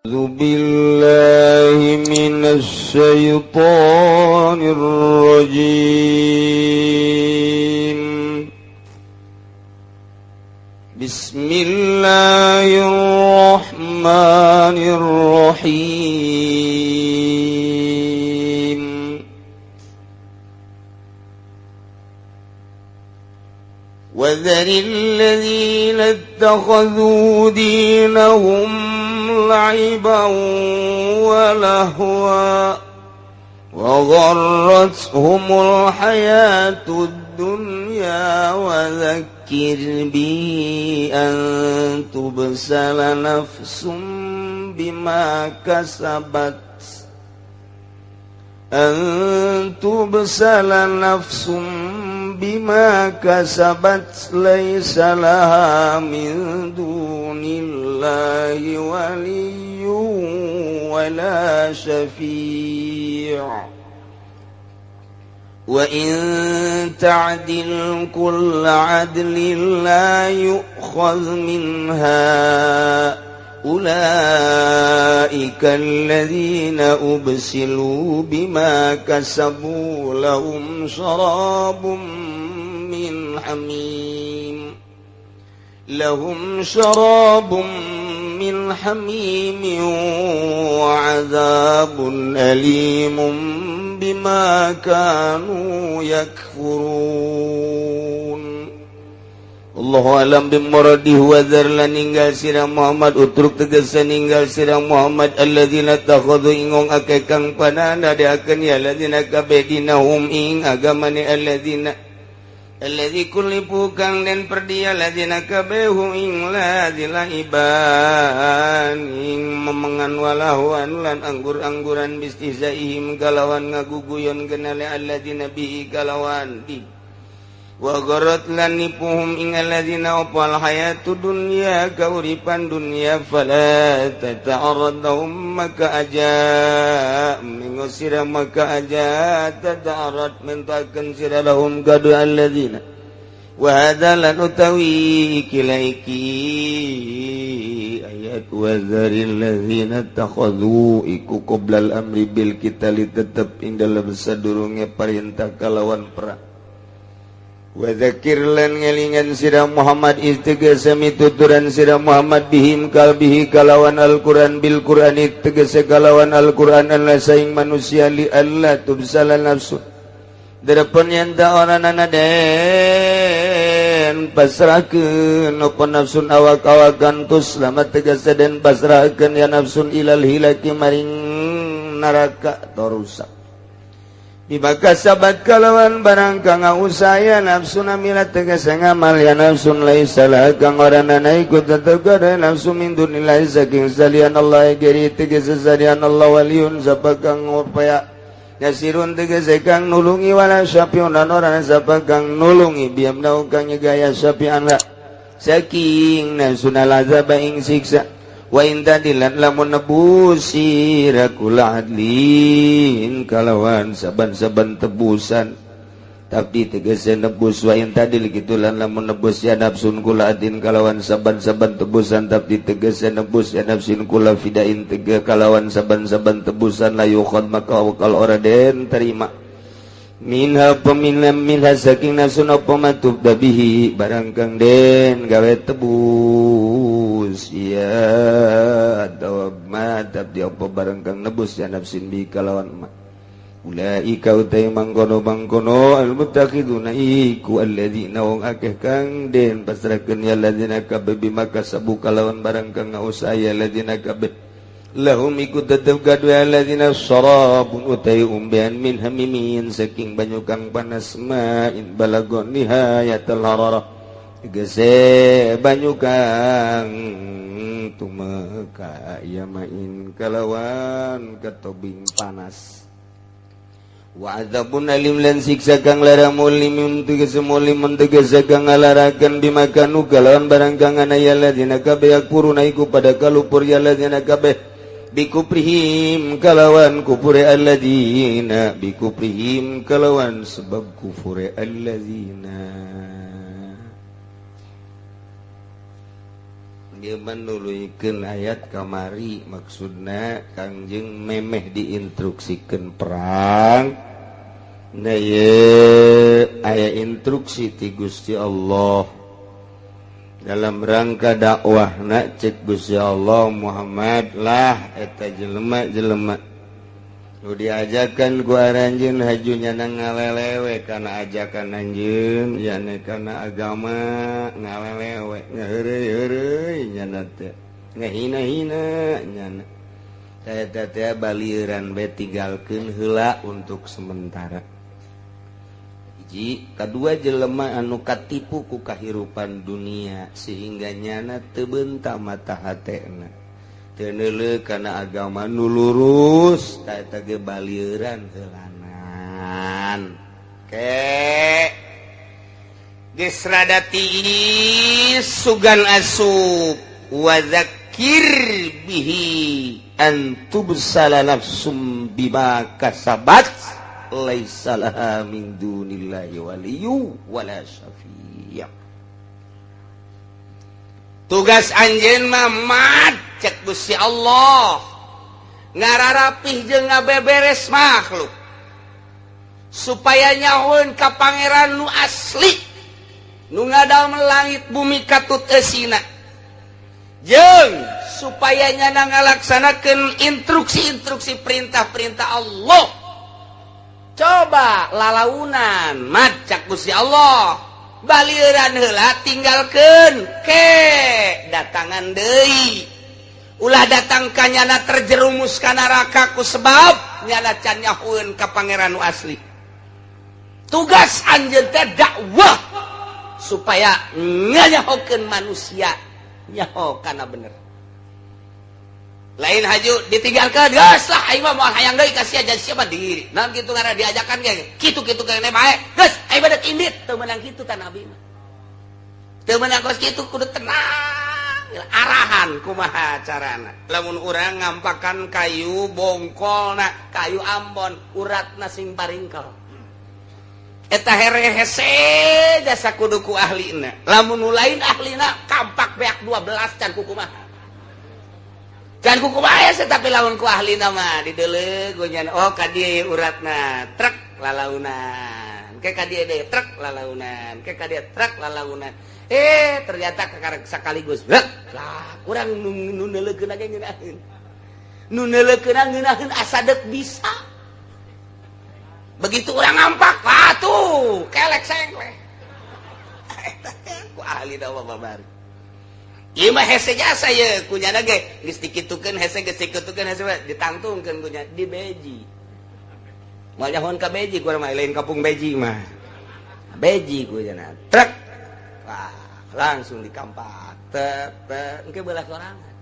بالله من الشيطان الرجيم. بسم الله الرحمن الرحيم. وذر الذين اتخذوا دينهم لعبا ولهوا وغرتهم الحياة الدنيا، وذكر به أن تبسل نفس بما كسبت، أن تبسل نفس بما كسبت ليس لها من دون الله ولي ولا شفيع، وإن تعدل كل عدل لا يؤخذ منها. أولئك الذين أبسلوا بما كسبوا، لهم شراب من حميم، لهم شراب من حميم وعذاب أليم بما كانوا يكفرون. Allahu a'lam bimuradihi. Wa dzar lan ninggal sira Muhammad, utruk tegese ninggal sira Muhammad, alladzina takhadhu ing wong akeh kang panadakeun ya alladzina kabeh dinahum ing agamane alladzina, alladzi kullifu kang den perdia alladzina kabeh hum ing ladzi laiban ing memengan walahwan lan anggur-angguran, bistihzaihim kalawan ngaguguyon kenale alladzina bihi kalawan di wa gharrat lan nipuhum ing alladzina opal hayatu dunya kauripan dunya. Fala tata'arrad lahum maka aja mingo sira, maka aja tata'arrad mentakeun sira lahum kadu alladzina. Wa hadza lan utawi iki iki ayat wa dzaril ladzina takhadhu iku qoblal amri bil qitali, tetep ing dalam sadurunge perintah kalawan perang. Wadzakir lan ngelingan sira Muhammad istegese mituturan sira Muhammad bihim kal bihi kalawan Al-Qur'an, bil Qur'an tegese kalawan Al-Qur'an, alla saing manusia li alla tubsala nafsu darapun yen ta ora nana den pasrahkeun apa nafsun awak-awakan tuslama tegese den pasrahkeun ya nafsun ilal hilaki maring neraka atau rusak. Bima kasabat kalawan barang kang usaya nafsu amila tegese ngamal ya nafsun, laisa laha kang ora nana iku tetep kada nafsu min dunillahi saking salian Allah, geri tegese salian Allah, waliun sapa kang upaya nasirun tegese kang nulungi, wala syafi'un lan ora sapa kang nulungi biam kang nyegaya syafi'an la saking nafsun al azab ing siksa. Wa in tadilan lamun nebus sira kula adlin kalawan saban-saban tebusan, tapi tegese nebus, wa in tadil kitu lan lamun nebus ya nafsun kula adin kalawan saban-saban tebusan, tapi tegese nebus ya nafsun kula fidain tege kalawan saban-saban tebusan, la yukhad maka wakal ora den terima minha peminam minha saking nafsun apa matub dabihi barang kang den gawe tebus ya atau ma tapi apa barang kang nebus ya nafsin bi kalawan ma. Ulaika utai mangkono mangkono al muttaqiduna iku alladzina wong akeh kang den pasrahkeun ya alladzina kabeh bima kasabu kalawan barang kang ngausaya alladzina kabeh, lahum iku tetep kadue alladzina syarabun utai umbean min hamimin saking banyu kang panas, ma'in balagon nihayatul hararah tegese banyu kang tumeka ya main kalawan ketobing panas, wa adzabun alim lan siksa kang lara, mulimun tegese mulimun tegese kang ngalarakeun, bima kanu kalawan barang kang ana ya alladzina kabeh yakfuruna iku pada kalupur ya alladzina kabeh bikuprihim kalawan kufure alladzina, bikuprihim kalawan sebab kufure alladzina. Ieu mah nuluykeun ayat kamari, maksudna Kangjeng memeh diinstruksikeun perang. Nah, ieu aya instruksi ti Gusti Allah dalam rangka dakwahna. Cek Gusti Allah, "Muhammad lah, eta jelema-jelema nu diajakan ku aranjeun haju nyana ngalelewe kana ajakan anjeun, yakni kana agama, ngalelewe, ngaheureuy-heureuy nyana teh, ngahina-hina nyana. Eta teh balieuran bae, tinggalkeun heula untuk sementara." Hiji, kadua, jelema anu katipu ku kahirupan dunia sehingga nyana teu beunta mata hatena, teu neuleuh kana agama nu lurus, tah eta ge balieuran heulanan. Ke geus rada tiis, sugan asup, wa dzakir bihi an tubsala nafsum bima kasabat laisa laha min dunillahi waliyyu wala syafi'. Tugas anjeun mah, Mat, cek Gusti Allah, ngararapih jeung ngabeberes makhluk supaya nyahoeun ka Pangeran nu asli, nu ngadamel langit bumi katut eusina, jeung supaya nyana ngalaksanakeun instruksi-instruksi, perintah-perintah Allah. Coba lalaunan, Mat, cak Gusti Allah, balieuran heula, tinggalkeun, ke datangan deui. Ulah datang ka nyana terjerumus ka neraka ku sebab nyana can nyahoeun ka Pangeran nu asli. Tugas anjeun teh dakwah supaya nganyahokeun manusia nyaho kana bener. Lain haju ditinggalkan, geus lah, aing mah moal hayang deui ka sia, jadi siapa diri. Naon kitu ngaranna diajakan ge kitu kitu keneh bae, geus aing mah deuk indit. Teu meunang kitu kan Nabi mah, teu meunang kos kitu. Kudu tenang, arahan kumaha carana. Lamun urang ngampakan kayu bongkolna, kayu ambon, uratna sing paringkel, eta here hese jasa, kudu ku ahlina. Lamun nu lain ahlina, kampak beak 12 can kukumaha, can kukumaha hese. Tapi lamun ku ahlina mah dideuleu nya, oh, ka dieu uratna, trek lalaunan, ke ka dieu deui, trek lalaunan, ke ka dieu, trek lalaunan. Eh, ternyata kakarek sekaligus brek lah. Kurang nu neuleukeun ge ngeunaheun, nu neuleukeun ngeunaheun, asa deuk bisa. Begitu orang ngampak, wah tuh kelek sengkleh. Eta ku ahli da babari. Ieu mah hese jasa ye kunyana ge geus dikitukeun hese, geus dikitukeun hese, ditangtungkeun kunya di beji. Moal nyahoan ka beji ku mah, lain kampung beji mah. Beji kunyana. Trek. Wah, langsung dikampak. Tek tek engke belah sorangan.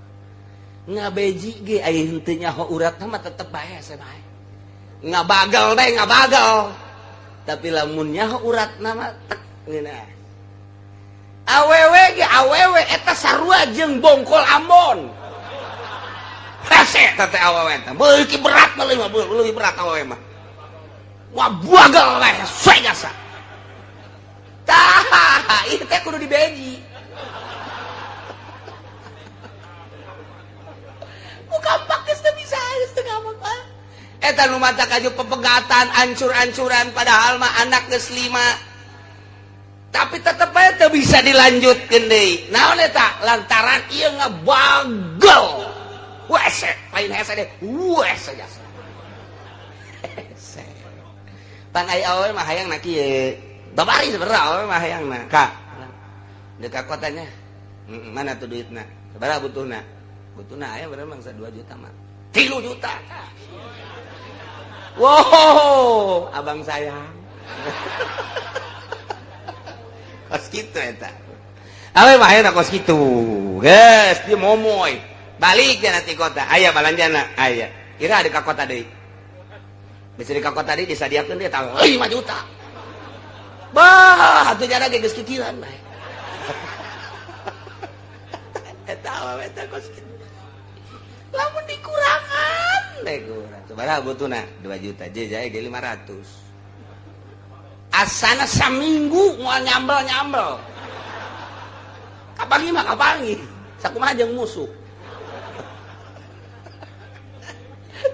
Ngabeji ge aya henteu nyaho uratna mah tetep bae hese bae. Ngabagal deh, ngabagal. Tapi lamun nyaho uratna mah tek ngeunah. Awewe ge awewe eta sarua jeung bongkol Ambon. Hese eta teh awewe teh. Beuki berat mah, leuwih berat awewe mah. Wah, bagal we hese jasa. Tah, ieu teh kudu dibeji. Bukan pakai teu bisa, geus teu gampang. Eta nu mata kaju pepegatan, ancur-ancuran, padahal mah anak geus 5. Tapi tetep aja teu bisa dilanjutkeun deui. Naon eta? Lantaran ieu ngabagal. Wese, lain hese deh. Wese jasa. Hese. Pan aya awewe mah hayang na kieu. Babari sebenarnya awewe mah hayang na. Ka. Dekat kotanya. Mana tuh duitna? Sabaraha butuhna? Butuhna aya bener mangsa 2 juta mah. 3 juta. Wow, abang sayang. Kos kitu eta. Awe mah hayang kos kitu. Geus, dia momoy. Balik ya nanti kota. Aya balanjana, aya. Kira ada ka kota deui. Bisa di ka kota deui disadiakeun dia tahu 5 juta. Bah, atuh jara ge geus kikiran bae. Eta awewe teh kos kitu. Lamun dikurangan deh kurang. Sabaraha butuhna? 2 juta. Je ge 500. Asana saminggu moal nyambel-nyambel. Kapangi mah kapangi. Sakumaha jeung musuh.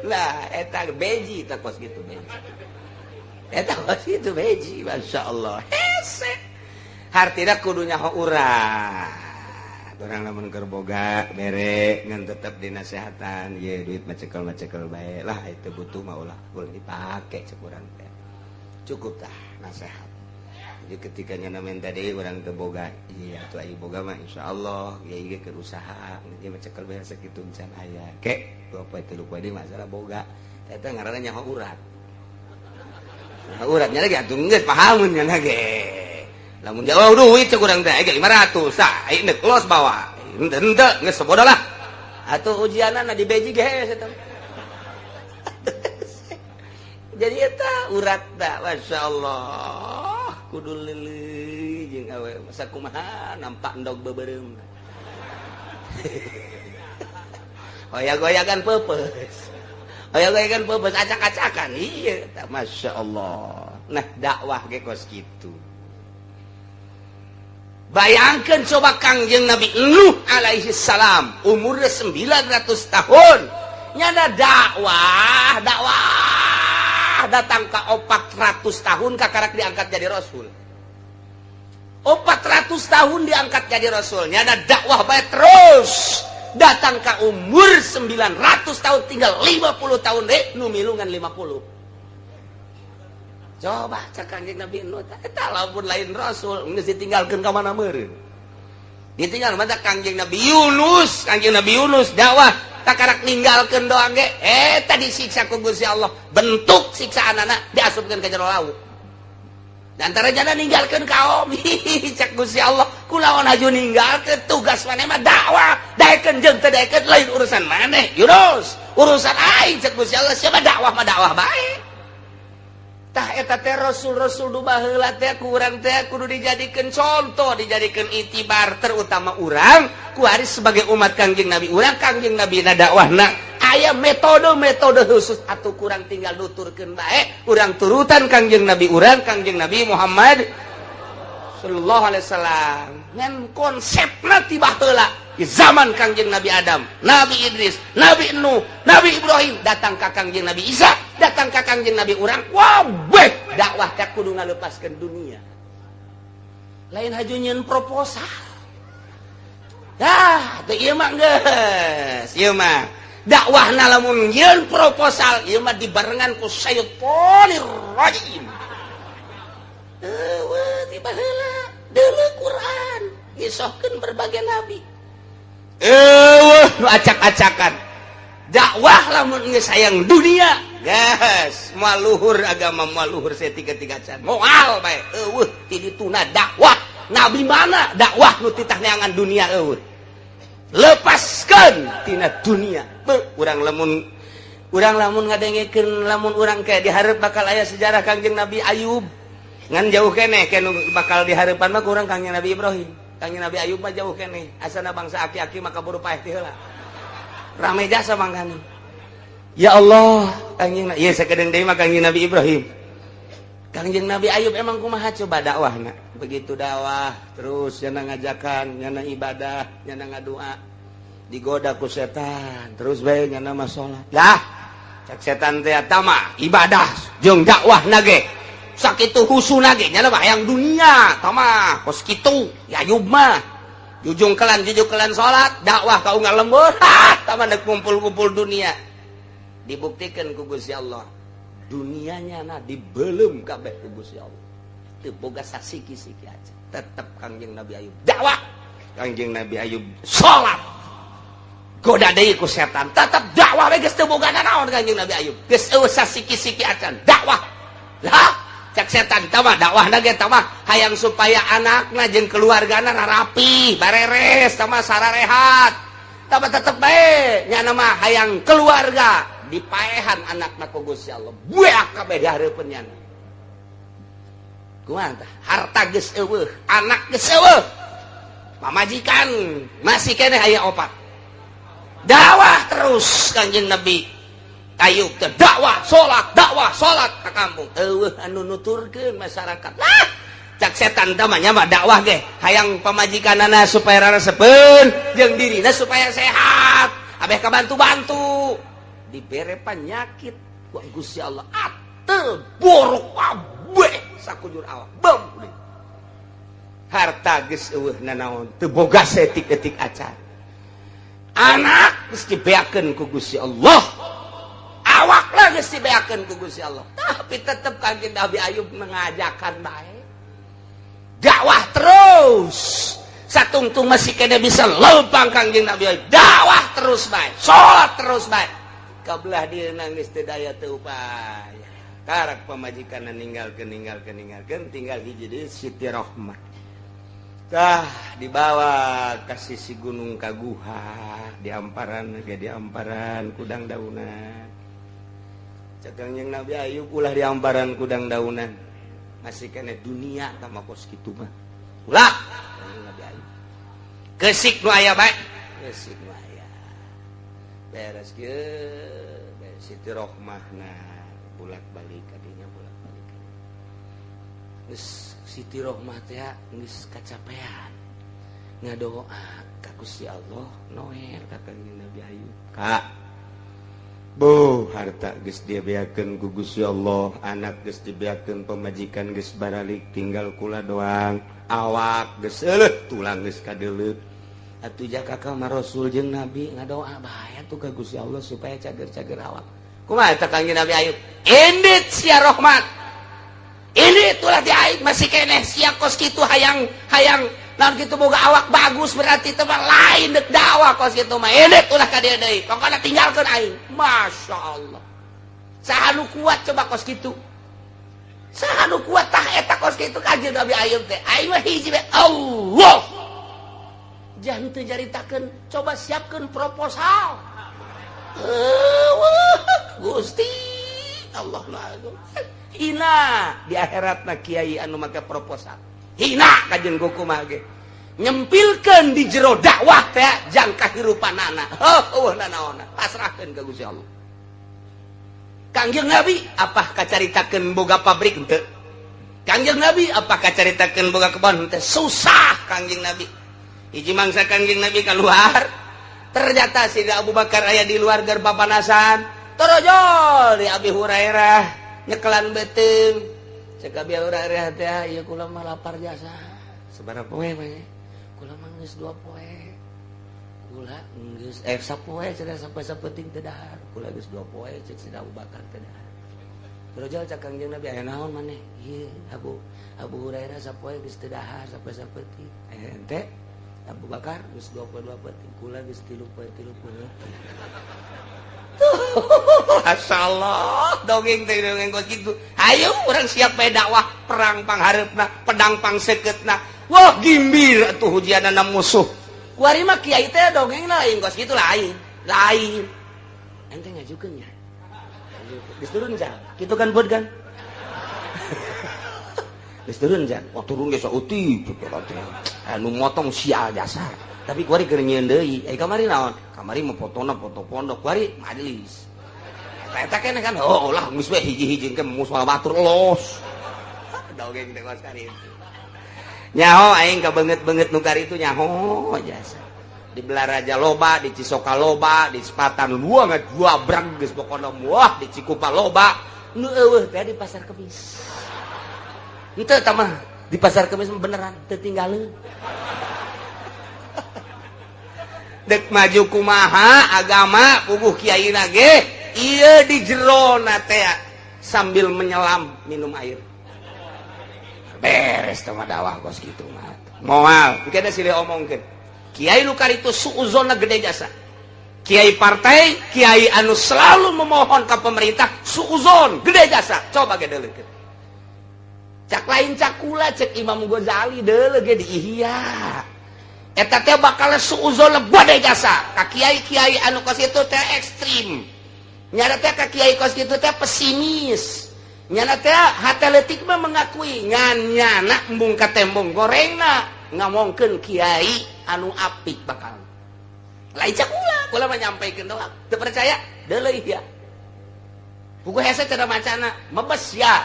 Nah, eta beji tah kos kitu beji. Eta kos kitu beji, masyaallah. Hese. Hartina kudu nyaho urang. Urang lamun keur boga bere ngan tetep dinasehatan, ye duit mah cekel-cekel bae lah, itu butuh mah ulah boleh dipake cek urang teh. Cukup tah nasehat. Jadi ketika nyana minta deui urang teu boga, iya atuh aya boga mah insyaallah ieu ge keur usaha, ieu mah cekel bae sakitu can aya. Ke 2 poe 3 poe deui masalah boga. Eta ngaranna nyaho urat. Nyaho uratnya lagi atuh geus pahamun nya ge. Lamun jauh duit cek urang teh aya 500, tah aya deuk los bawa. Henteu henteu geus bodoh lah. Atuh ujianana di beji ge hese teh. Jadi eta urat da masyaallah. Kudu leuleui jeung awe masa kumaha nampak endog beubeurem. Goyag-goyagan peupeus. Goyag-goyagan peupeus acak-acakan. Iya eta masyaallah. Nah dakwah ge kos kitu. Bayangkan coba Kangjeng Nabi Nuh alaihi salam umurnya 900 tahun nyana dakwah dakwah datang ke 400 tahun kakarak diangkat jadi rasul. 400 tahun diangkat jadi rasul, nyana dakwah bae terus datang ke umur 900 tahun tinggal 50 tahun deh nu milungan 50. Coba cek Kangjeng Nabi Nuh eta lamun lain rasul geus ditinggalkeun ka mana meureun. Ditinggal mata Kangjeng Nabi Yunus, Kangjeng Nabi Yunus dakwah takarak ninggalkeun doang ge eta disiksa ku Gusti Allah. Bentuk siksaanana diasupkeun ka jero laut. Dan antara jana ninggalkeun kaum cek Gusti Allah kulawan haju ninggalkeun tugas maneh mah dakwah daekeun jeung teu daekeun lain urusan maneh Yunus, urusan aing cek Gusti Allah siapa dakwah mah dakwah bae. Tah eta teh rasul-rasul du baheula teh ku urang teh kudu dijadikeun contoh, dijadikeun itibar terutama urang kuari sebagai umat Kangjeng Nabi. Urang Kangjeng Nabi na dakwahna aya metode-metode khusus atuh kurang tinggal nuturkeun bae urang turutan Kangjeng Nabi urang Kangjeng Nabi Muhammad sallallahu alaihi wasallam. Ngan konsepna ti baheula di zaman Kangjeng Nabi Adam, Nabi Idris, Nabi Nuh, Nabi Ibrahim, datang ka Kangjeng Nabi Isa, datang ka Kangjeng Nabi urang, wabeh dakwah teh kudu ngalepaskeun dunia. Lain haju nyieun proposal. Dah, teu ieu mah geus, ieu mah dakwahna lamun nyieun proposal ieu mah dibarengan ku syaitonir rajim. Eueuh ti baheula deuleu Quran ngisohkeun berbagai nabi. Eueuh nu acak-acakan. Dakwah lamun geus sayang dunia, geus moal luhur agama moal luhur tiga-tiga can. Moal bae eueuh ti dituna dakwah. Nabi mana dakwah nu titah neangan dunia eueuh. Lepaskan tina dunia. Beuh urang lamun ngadengekeun lamun urang kayak dihareup bakal aya sejarah Kangjeng Nabi Ayub. Ngan jauh keneh ke nu bakal dihareupan mah kurang Kangjeng Nabi Ibrahim. Kangjeng Nabi Ayub mah jauh keneh. Asana bangsa aki-aki maka buru paeh ti heula. Rame jasa mangkana. Ya Allah, Kangjeng ieu sakedeung deui mah Kangjeng Nabi Ibrahim. Kangjeng Nabi Ayub emang kumaha coba dakwahna? Begitu dakwah terus nyana ngajakan, nyana ibadah, nyana ngadua. Digoda ku setan, terus bae nyana mah salat. Lah, cek setan teh eta mah ibadah jeung dakwah ge. Sakitu husuna ge nyana mah hayang dunia, tah mah kos kitu ya Ayub mah. Jujung kelan salat, dakwah ka unggal lembur, ha tah mah deuk kumpul-kumpul dunia. Dibuktikan ku Gusti Allah. Dunianya na dibelum kabeh ku Gusti Allah. Teu boga sasiki-siki aja. Tetep Kangjeng Nabi Ayub dakwah. Kangjeng Nabi Ayub salat. Goda deui ku setan, tetep dakwah we geus teu boga nanaon Kangjeng Nabi Ayub. Geus eueuh sasiki-siki acan dakwah. Lah, cek setan tah mah dakwahna ge tah mah hayang supaya anakna jeung keluargana rarapi, bareres tah mah sararehat. Tah mah tetep bae nyana mah hayang keluarga dipaehan anakna ku Gusti Allah. Bueak kabeh dihareupeun nyana. Kumaha tah? Harta geus eueuh, anak geus eueuh. Pamajikan masih keneh aya opat. Dakwah terus Kangjeng Nabi Ayub teh dakwah, salat ka kampung. Eueuh anu nuturkeun masyarakat. Lah, Cak setan tamanya mah dakwah ge hayang pamajikanana supaya raresepeun jeung dirina supaya sehat, abeh kabantu-bantu. Dibere penyakit ku Gusti Allah, atel borok kabeh sakujur awak. Bem, harta geus eueuh nanaon, teu boga seetik-etik acan. Anak geus dibeakeun ku Gusti Allah, awak lah geus dibeakeun ku Gusti Allah, tapi tetep Kanjeng Nabi Ayub mengajakan bae, dakwah terus. Satungtung masih kena bisa lempang, Kangjeng Nabi Ayub dakwah terus bae, salat terus bae. Kabelah dia nangis teu daya teu upaya, karak pamajikan ninggalkeun, ninggalkeun, ninggalkeun, tinggal hiji deui, Siti Rohmah. Tah, dibawa ka sisi gunung, ka guha di amparan ge, di amparan kudang daunan. Cek Kangjeng Nabi Ayub, "Ulah di amparan kudang daunan, masih kena dunia sama kos kitu mah, ulah." Kangjeng Nabi Ayub kesik nu aya bae, kesik nu aya. Beres kieu, beres, Siti Rohmah nah bulak balik kadinya, bulak balik. Geus Siti Rohmah teh geus kacapean ngadoa ka Gusti Allah, noel ka Kangjeng Nabi Ayub, "Kak Bu, harta geus dibeakeun ku Gusti Allah, anak geus dibeakeun, pamajikan geus baralik, tinggal kula doang, awak geus euleuh, tulang geus kadeuleuh. Atuh jaka ka Rasul jeung Nabi, ngadoa bae atuh ka Gusti Allah supaya cager-cager awak." Kumaha eta Kangjeng Nabi Ayub? "Indit sia Rohmat, ini itulah di aing masih keneh sia kos kitu, hayang hayang naon kitu, boga awak bagus berarti teh mah lain dek dakwah kos kitu mah. Indit ulah ka dieu deui, pokona tinggalkeun aing." Masya Allah, saha nu kuat coba kos kitu? Saha nu kuat tah eta kos kitu? Kanjeng Nabi Ayub teh, "Aing mah hiji bae, Allah." Jangan teu nyaritakeun, coba siapkeun proposal. Eueuh, Gusti Allah, hina di akhirat na kiai anu make proposal, hina kajen kumaha ge nyempilkeun di jero dakwah teh jang kahirupanana. Heuh, nanaonna, pasrahkeun ka Gusti Allah. Kangjeng Nabi apa kacaritakeun boga pabrik? Henteu. Kangjeng Nabi apa kacaritakeun boga kebon? Henteu. Susah Kangjeng Nabi. Hiji mangsa Kangjeng Nabi keluar, ternyata si Abu Bakar aya di luar keur papanasan. Torojol di Abi Hurairah nyekelan beuteung. Cek Abi Hurairah teh, "Ieu kula mah lapar jasa." "Sabaraha poe we?" "Kula mah geus 2 poe." "Kula geus sapoe cenah, sampai sapenting teu dahar." "Kula geus 2 poe," cek si Abu Bakar, "teu dahar." Torojol cek Kangjeng Nabi, "Aya naon maneh?" "Ieu Abu Abu Hurairah sapoe geus teu dahar sampai sapenting." "Eh, ente Abu Bakar geus 2 poe 2 peuting, kula geus 3 poe 3 poe." Masya Allah, dongeng teh dongeng kos kitu. Ayo urang siap bae dakwah, perang panghareupna, pedang pangsekeutna. Wah, gimbir atuh hujianana musuh. Kuari mah kiai teh dongeng lain kos kitu, lain. Lain. Ente ngajukeun nya. Geus turun jan. Kitu kan buat kan? Geus turun jan. Wah, turun geus saeutik kitu teh. Anu motong sial jasa. Tapi kuari keur nyieun deui. Eh, kamari naon? Kamari mah fotona foto pondok, kuari majelis. Eta eta keneh kan, oh lah geus we hiji-hiji ke musuh batur los. Dongeng teh kos itu. Nyaho aing ka beungeut-beungeut nu itu, nyaho jasa. Di Balaraja loba, di Cisoka loba, di Sepatan luang dua brang geus pokona, wah, di Cikupa loba. Nu eueuh teh di Pasar Kemis. Henteu tah mah, di Pasar Kemis beneran teu tinggalin. Dek maju kumaha agama, puguh kiai ge ieu di jero teh sambil menyelam minum air. Beres teh mah dakwah kos kitu mah. Moal, dikena silih omongkeun. Kiai nu itu suuzonna gede jasa. Kiai partai, kiai anu selalu memohon ke pemerintah, suuzon gede jasa. Coba ge deuleukeun. Cak lain cakula, cek Imam Ghazali deuleu ge di Ihya. Eta teh bakal suuzon gede jasa. Ka kiai-kiai anu kos itu teh ekstrim. Nyana teh ka kiai kos kitu teh pesimis. Nyana teh hate leutik mah mengakui ngan nyana embung ka tembong gorengna ngomongkeun kiai anu apik bakal. Lain cak kula, kula mah nyampaikeun doang. Teu percaya? Deuleu ya. Buku hese cara macana, mebes ya.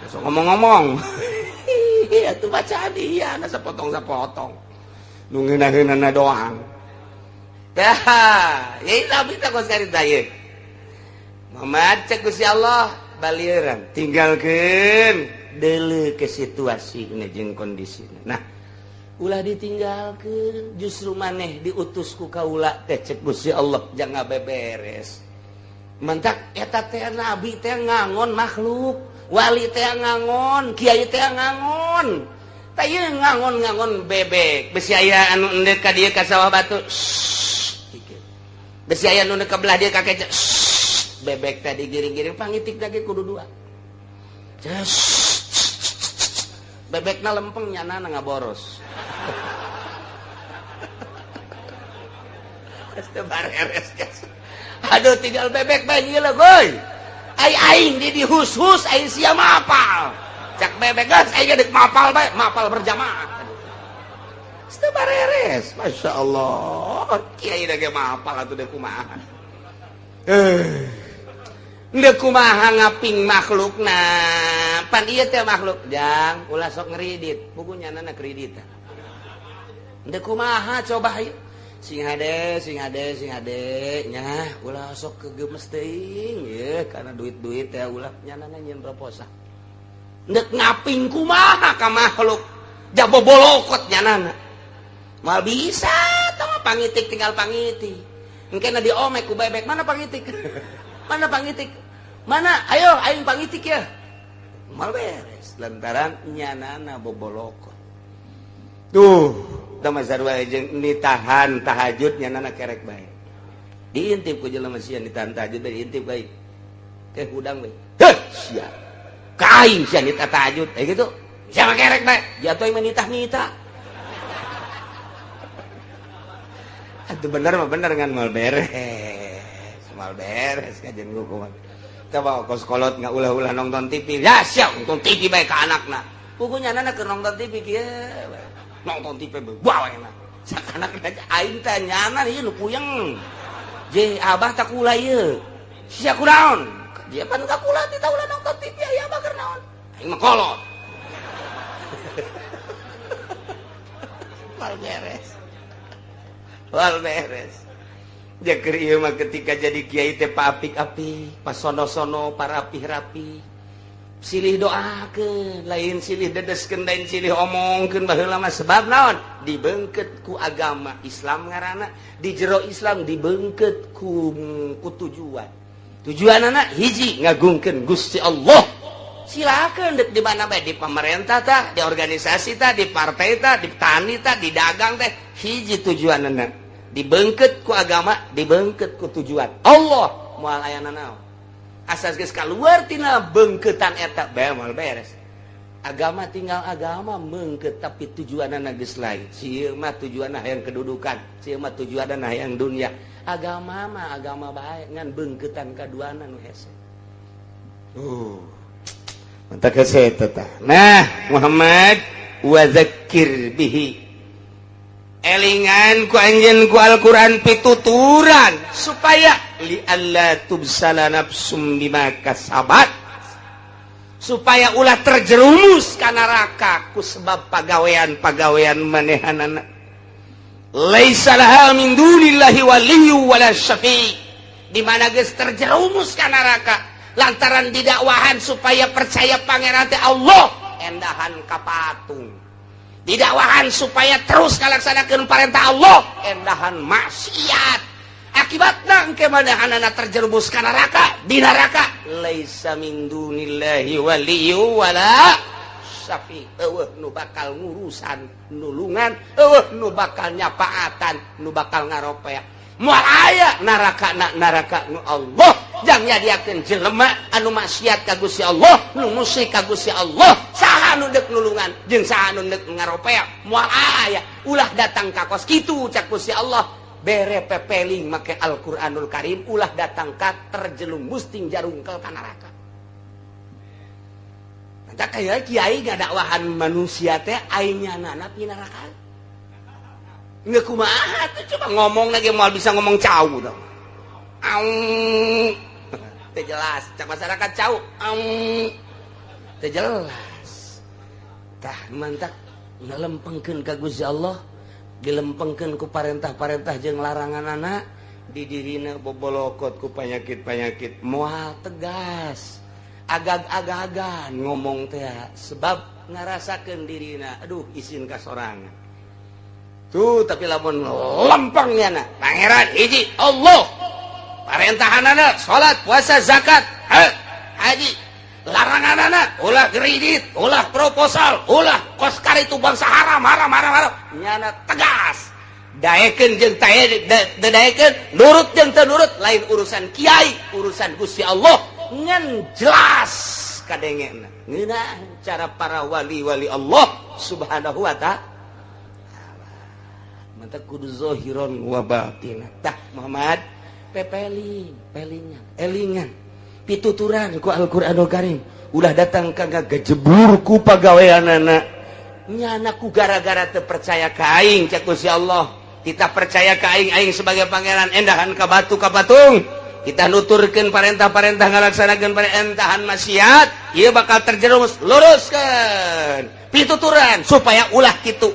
Sok ngomong-ngomong. Iya tuh bacaan iya na sapotong-sapotong. Nu ngeunah-ngeunahna doang. Dah, ya tapi tak kos carita ieu. Muhammad cek Gusti Allah balieuran tinggalkeun deuleu ke situasi jeung kondisi. Nah, ulah ditinggalkeun justru maneh diutus ku kaula teh cek Gusti Allah jangan beberes. Mantak eta teh nabi teh ngangon makhluk, wali teh ngangon, kiai teh ngangon. Tah ieu ngangon-ngangon bebek, besi aya anu endek ka dieu ka sawah batu. Besi aya anu ka belah dieu ka keca. Bebek tadi giring-giring pangitik lagi kudu dua. Bebekna lempeng nyana ngaboros. Aduh tinggal bebek bae lah goy. Ai aing di dihus-hus aing sia mapal. Cak bebek geus aing deuk mapal bae, mapal berjamaah. Teu bareres, Masya Allah. Kiai da ge mapal atuh deuk kumaha. Deuk kumaha ngaping makhlukna. Pan ieu teh makhluk jang ulah sok ngeridit, buku nyanana kredit. Deuk kumaha coba hayu. Sing hade, sing hade, sing hade nya ulah sok kegemes teuing ye karena duit-duit teh ulah nyanana nyeun proposal. Ndek ngaping kumaha ka makhluk jabo bolokot nyanana. Moal bisa tah mah pangitik tinggal pangitik. Engkena diomek ku bebek, mana pangitik? Mana pangitik? Mana? Ayo aing pangitik ya. Moal beres lantaran nyanana bobolokot. Tuh jeung ditahan tahajud nyanana kerek bae. Diintip ku jelema sia ditahan tahajud bae diintip bae. Ke hudang bae. Heh sia. Ka aing sia nitah tahajud eh gitu. Sia mah kerek bae. Jatuh mah nitah-nitah. Atuh bener mah bener ngan moal beres. Moal beres kajian hukuman. Coba kos kolot nggak ulah-ulah nonton TV. Ya sia nonton TV bae ka anakna. Puguh nyanana keur nonton TV kieu. Nonton TV bawa enak. Sakanak aing teh nyana ieu nu puyeng. Je abah tak kula ieu. Sia kunaon? Dia pan ka kula teh ulah nonton TV aya abah keur naon? Aing mah kolot. Wal beres. Wal beres. Jaker ieu mah ketika jadi kiai teh paapik-apik, pasono-sono, parapih-rapi. Silih doakeun, lain silih dedeskeun, lain silih omongkeun baheula mah sebab naon? Dibengket ku agama Islam ngaranna, di jero Islam dibengket ku tujuan. Tujuanana hiji ngagungkeun Gusti Allah. Silakeun deuk di mana bae, di pemerintah tah, di organisasi tah, di partai tah, di tani tah, di dagang teh, hiji tujuanana. Dibengket ku agama, dibengket ku tujuan. Allah moal aya nanaon. Asas geus kaluar tina bengketan eta bae moal beres. Agama tinggal agama mengket tapi tujuanana geus lain. Sieun mah tujuanna hayang kedudukan, sieun mah tujuanna hayang dunia. Agama mah agama bae ngan bengketan kaduana nu hese. Mantap hese eta tah. Nah, Muhammad wa zakkir bihi. Elingan ku anjeun ku Al-Qur'an pituturan supaya li alla tubsala nafsum bima kasabat, supaya ulah terjerumus ka neraka ku sebab pagawean-pagawean manehanana. Laisa laha min dunillahi waliyyu wala syafi'. Di mana geus terjerumus ka neraka lantaran didakwahan supaya percaya pangeran teh Allah, endahan ka patung. Didakwahan supaya terus ngalaksanakeun perintah Allah, endahan maksiat. Akibatna engke manahanana terjerumus ka neraka, di neraka laisa min dunillahi waliyyu wala syafi'. Eueuh nu bakal ngurusan nulungan, eueuh nu bakal nyapaatan, nu bakal ngaropea. Moal aya neraka na neraka nu Allah. Jang nyadiakeun jelema anu maksiat ka Gusti Allah, nu musyrik ka Gusti Allah, saha nu deuk nulungan jeung saha nu deuk ngaropea, moal aya. Ulah datang ka kos kitu cak Gusti Allah. Bere pepeling make Al-Qur'anul Karim, ulah datang ka terjerumus ting jarungkel ka neraka. Mantap kaya kiai ngadakwahan manusia teh aing nyanana pinaraka. Nggak kumaha tuh coba ngomong lagi moal bisa ngomong cau dong. Aung. Teu jelas, cak masyarakat cau. Aung. Teu jelas. Tah, mantap ngelempengkeun ka Gusti Allah, dilempengkeun ku parentah-parentah jeung larangan anak di dirina, bobolokot ku panyakit-panyakit, moal tegas, agag-agagan ngomong teh, sebab ngarasakeun dirina, aduh, isin ka sorangan tuh. Tapi lamun lempeng na, Pangeran hiji Allah, parentahanana salat, puasa, zakat, haji, larangan anak ulah kredit, ulah proposal, ulah koskar, itu bangsa haram, haram, haram, haram. Nyana tegas, daekeun jeung daekeun, nurut jeung teu nurut lain urusan kiai, urusan Gusti Allah, ngan jelas kadengena ngeunah cara para wali-wali Allah Subhanahu wa Ta'ala. Mantap, kudu zahiron wa batin. Tah, Muhammad, pepeling pelingan, elingan pituturan ku Al-Qur'anul Karim, ulah datang ka gajebur ku pagaweanana. Nyana ku gara-gara teu percaya ka aing, cek Gusti Allah, kita percaya ka aing, aing sebagai pangeran, endahan ka batu, ka patung. Kita nuturkeun parentah-parentah, ngalaksanakeun parentahan maksiat, ieu bakal terjerumus. Luruskeun pituturan supaya ulah kitu.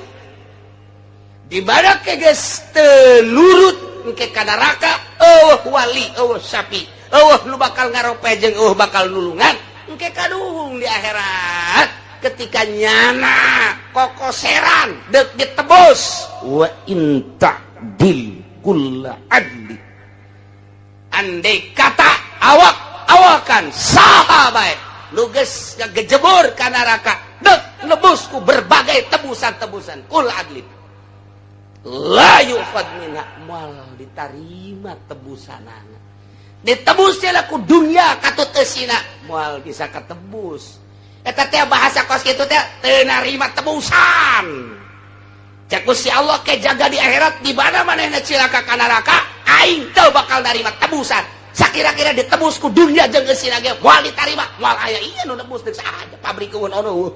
Di mana ke geus teu nurut, engke ka neraka, euweuh wali, euweuh sapi, euweuh nu bakal ngarope jeung euweuh bakal nulungan. Engke kaduhung di akhirat ketika nyana kokoseran dek ditebus. Wa in ta'dil kulla adli, andai kata awak awakan saha bae nu geus ngagejebur ka neraka, dek nebus ku berbagai tebusan-tebusan, kul adlin la yukhad minha, moal ditarima tebusanana. Ditebus ku dunia katut eusina, moal bisa ketebus. Eta teh bahasa kos kitu teh teu narima tebusan. Cek si Allah ke jaga di akhirat, di mana manehna cilaka ka neraka, aing teu bakal narima tebusan. Sakira-kira ditebus ku dunia jeung eusina ge moal ditarima, moal aya ieu nu nebus, deuk saha, pabrik eueun ono.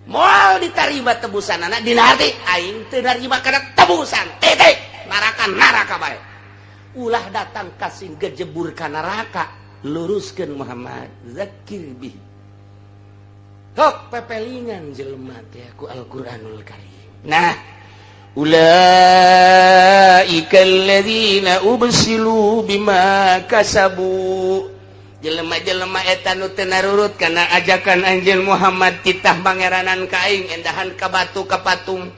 Moal ditarima tebusan anak dina hati, aing teu narima kana tebusan, titik. Neraka, neraka bae, ulah datang kasih gejebur ka neraka. Luruskeun, Muhammad, zakir bih. Hok pepelingan jelema teh ku Al-Qur'anul Karim. Nah, ulaika alladzina ubsilu bima kasabu, jelema-jelema eta nu teu narurut kana ajakan anjeun Muhammad, titah mangeranan ka aing, endahan ka batu, ka patung,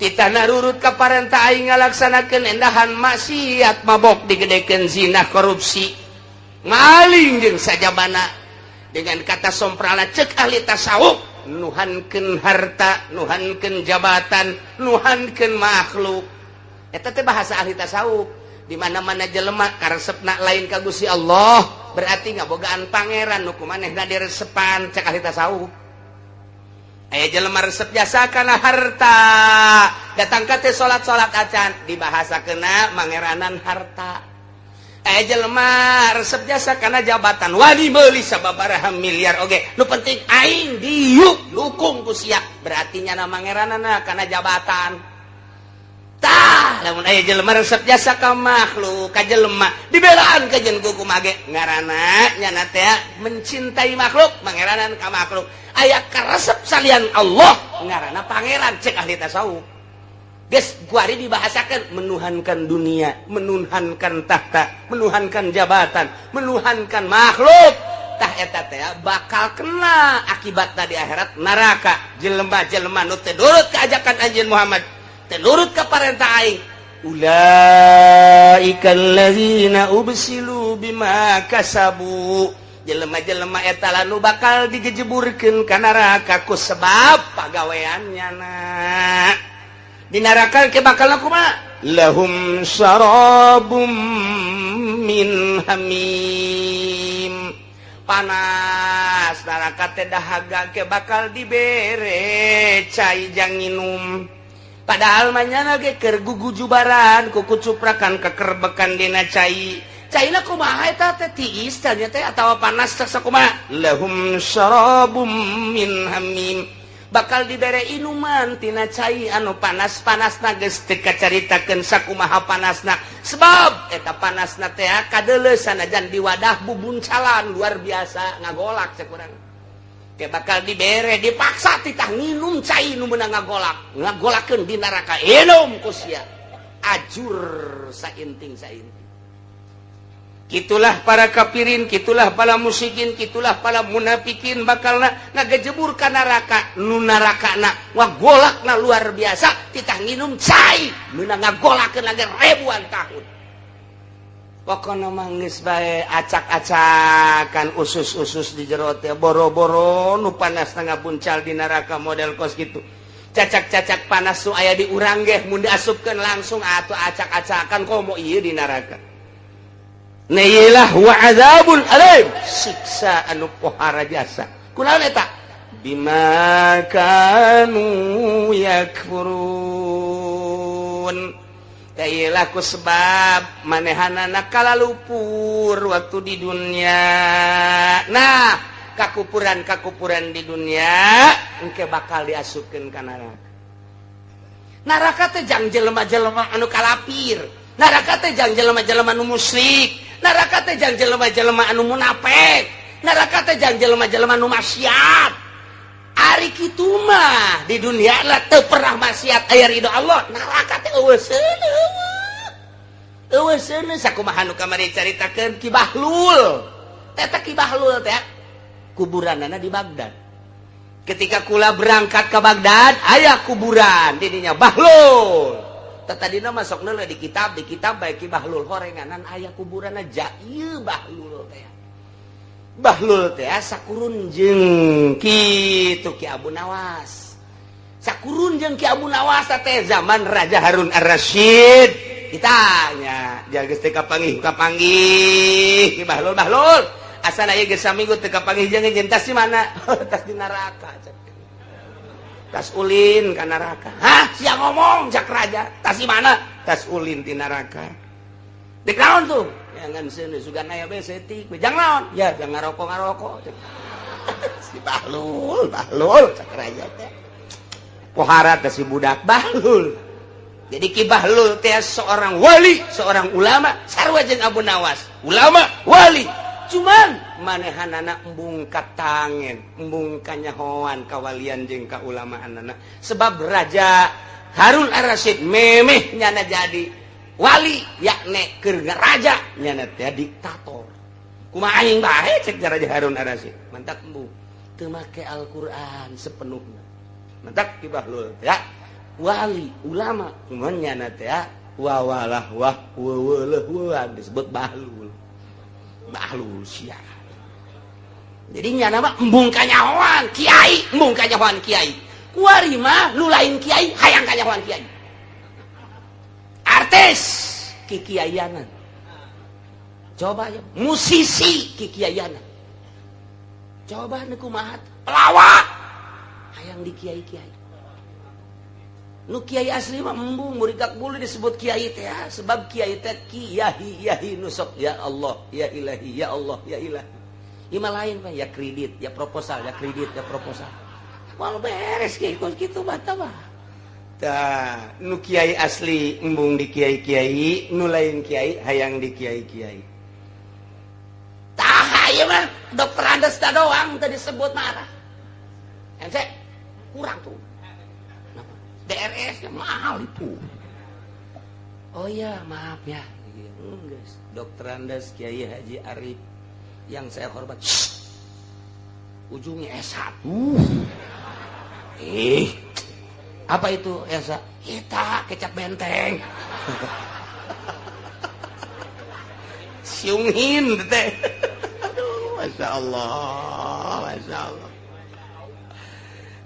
titah narurut ka parentah aing, ngalaksanakeun endahan maksiat, mabok digedekeun, zina, korupsi, maling jeung sajabana. Dengan kata somprala, cek ahli tasawuf, nuhankeun harta, nuhankeun jabatan, nuhankeun makhluk. Eta teh bahasa ahli tasawuf. Di mana-mana jelema karesepna lain ka Gusti Allah, berarti ngabogaan pangeran nu kumanehna diresepan, cek ahli tasawuf. Aya jelema resep jasa kana harta, datang ka teh salat-salat acan, dibahasakeuna mangeranan harta. Aya jelema resep jasa kana jabatan, wani meuli sababaraha miliar oge, nu penting aing diuk dukung ku sia, berarti nyana mangeranana kana jabatan. Tah, lamun aya jelema resep jasa ka makhluk, ka jelema, dibelaan ka jeung kumaha ge, ngaranna nyana teh mencintai makhluk, mangeranan ka makhluk. Aya karesep salian Allah, ngaranna pangeran, cek ahli tasawuf. Geus kuari dibahasakan menuhankan dunia, menuhankan tahta, menuhankan jabatan, menuhankan makhluk. Tah, eta teh bakal kena akibat di akhirat neraka. Jelema-jelema nu teu nurut ka ajakan anjeun Muhammad, teu nurut ka parentah aing, ulaika alladzina ubsilu bima kasabu, jelema-jelema eta lah nu bakal digejeburkeun ka neraka ku sebab pagaweannya. Na di neraka ke bakal kumaha? Lahum syarabum min hamim, panas neraka teh, dahaga, ke bakal dibere cai jang nginum. Padahal manyana ge keur gugujubaran, kuku cuprakan, kekerbekan dina cai. Caina kumaha eta teh? Tiis tanya teh atawa panas teh sakumaha? Lahum syarabum min hamim, bakal dibere inuman tina cai anu panas-panasna geus teu kacaritakeun sakumaha panasna, sebab eta panasna teh kadeuleu sanajan di wadah bubuncalan, luar biasa ngagolak cek urang. Ke bakal dibere, dipaksa titah nginum cai nu meunang ngagolak, ngagolakeun di neraka, inum ku sia. Ajur sainting sainting. Kitulah para kafirin, kitulah para musyrikin, kitulah para munafikin bakalna ngagejebur ka neraka, nu narakana ngagolakna luar biasa, titah nginum cai meunang ngagolakeun lagi ribuan tahun. Pokokna mah geus bae acak-acakan usus-usus di jero teh, boro-boro nu panas puncal di neraka model kos gitu. Cacak-cacak panas nu aya di urang ge mun diasupkeun langsung atuh acak-acakan, komo ieu di neraka. Neilah wa azabun alim, siksa anu pohara jasa. Kunaon eta? Bima kanu yakfurun. Tailah ku sebab manehanana kalalupur waktu di dunia. Nah, kakupuran-kakupuran di dunia engke bakal diasupkeun ka neraka. Neraka teh jang jelema-jelema anu kalapir. Neraka teh jang jelema-jelema anu musyrik. Neraka teh jang jelema-jelema anu munafik. Neraka teh jang jelema-jelema anu maksiat. Ari kitu mah di dunia lah teu pernah maksiat aya ridho Allah. Neraka teh eueuh seuneu. Eueuh seuneu sakumaha nu kamari caritakeun Ki Bahlul. Eta Ki Bahlul teh kuburanana di Baghdad. Ketika kula berangkat ke Baghdad, aya kuburan didinya Bahlul. Tadina masuk di kitab baik Ki Bahlul horenganan aya kuburan aja ieu Bahlul teh. Bahlul teh sakurun jeung kitu Ki Abu Nawas. Sakurun jeung Ki Abu Nawas teh zaman Raja Harun Ar-Rasyid. Ditanya, geus teu kapanggih kapanggih Ki Bahlul, Bahlul. Asal aya geus saminggu teu kapanggih jeung jeung tas di mana? Tas di neraka. Tas ulin ka neraka. Hah, sia ngomong cak raja. Tas di mana? Tas ulin di neraka. Dek naon tuh? Jangan seuneu sugan aya be setik. Jang naon? Ya jangan ngarokok ngarokok. Si Bahlul, Bahlul cak raja teh. Pohara teh si budak Bahlul. Jadi Ki Bahlul teh seorang wali, seorang ulama, sarua jeung Abu Nawas. Ulama, wali. Cuman manehanana embung katangen, embung kanyahoan kawalian jeung kaulamaanana. Sebab Raja Harun Ar-Rasyid memeh nyana jadi wali, yakne keur raja nyana teh diktator. Kumaha aing bae cek Raja Harun Ar-Rasyid. Mantak embung teu make Al-Qur'an sepenuhnya. Mantak Ki Bahlul ya wali ulama, cuman nyana teh wawalah wah weweleh disebut Bahlul. Bahlul sia. Jadi nyana mah embung kanyahoan kiai, embung kanyahoan kiai. Kuari mah nu lain kiai hayang kanyahoan kiai. Artis kikiaianan. Coba ya, musisi kikiaianan. Coba nu kumaha, pelawak hayang di kiai-kiai. Nu kiai asli mah embung murid boleh disebut kiai teh, sebab kiai teh kiai yahi nusok ya Allah ya ilahi ya Allah ya ilahi. Ima lain pak ya kredit ya proposal ya kredit ya proposal. Walau beres kiai kos kitu bata mah. Tah nu kiai asli embung di kiai-kiai, nu lain kiai hayang di kiai-kiai. Tah ieu mah dokter Andes doang tadi disebut marah. Ente kurang tuh. DRS nya mahal itu. Oh iya, maaf ya. Enggak. Dokter Andes Kiai Haji Arif yang saya hormat. Shh. Ujungnya S1. Eh. Apa itu S1? Kita kecap benteng. Siungin teh. Aduh, Masya Allah, Masya Allah.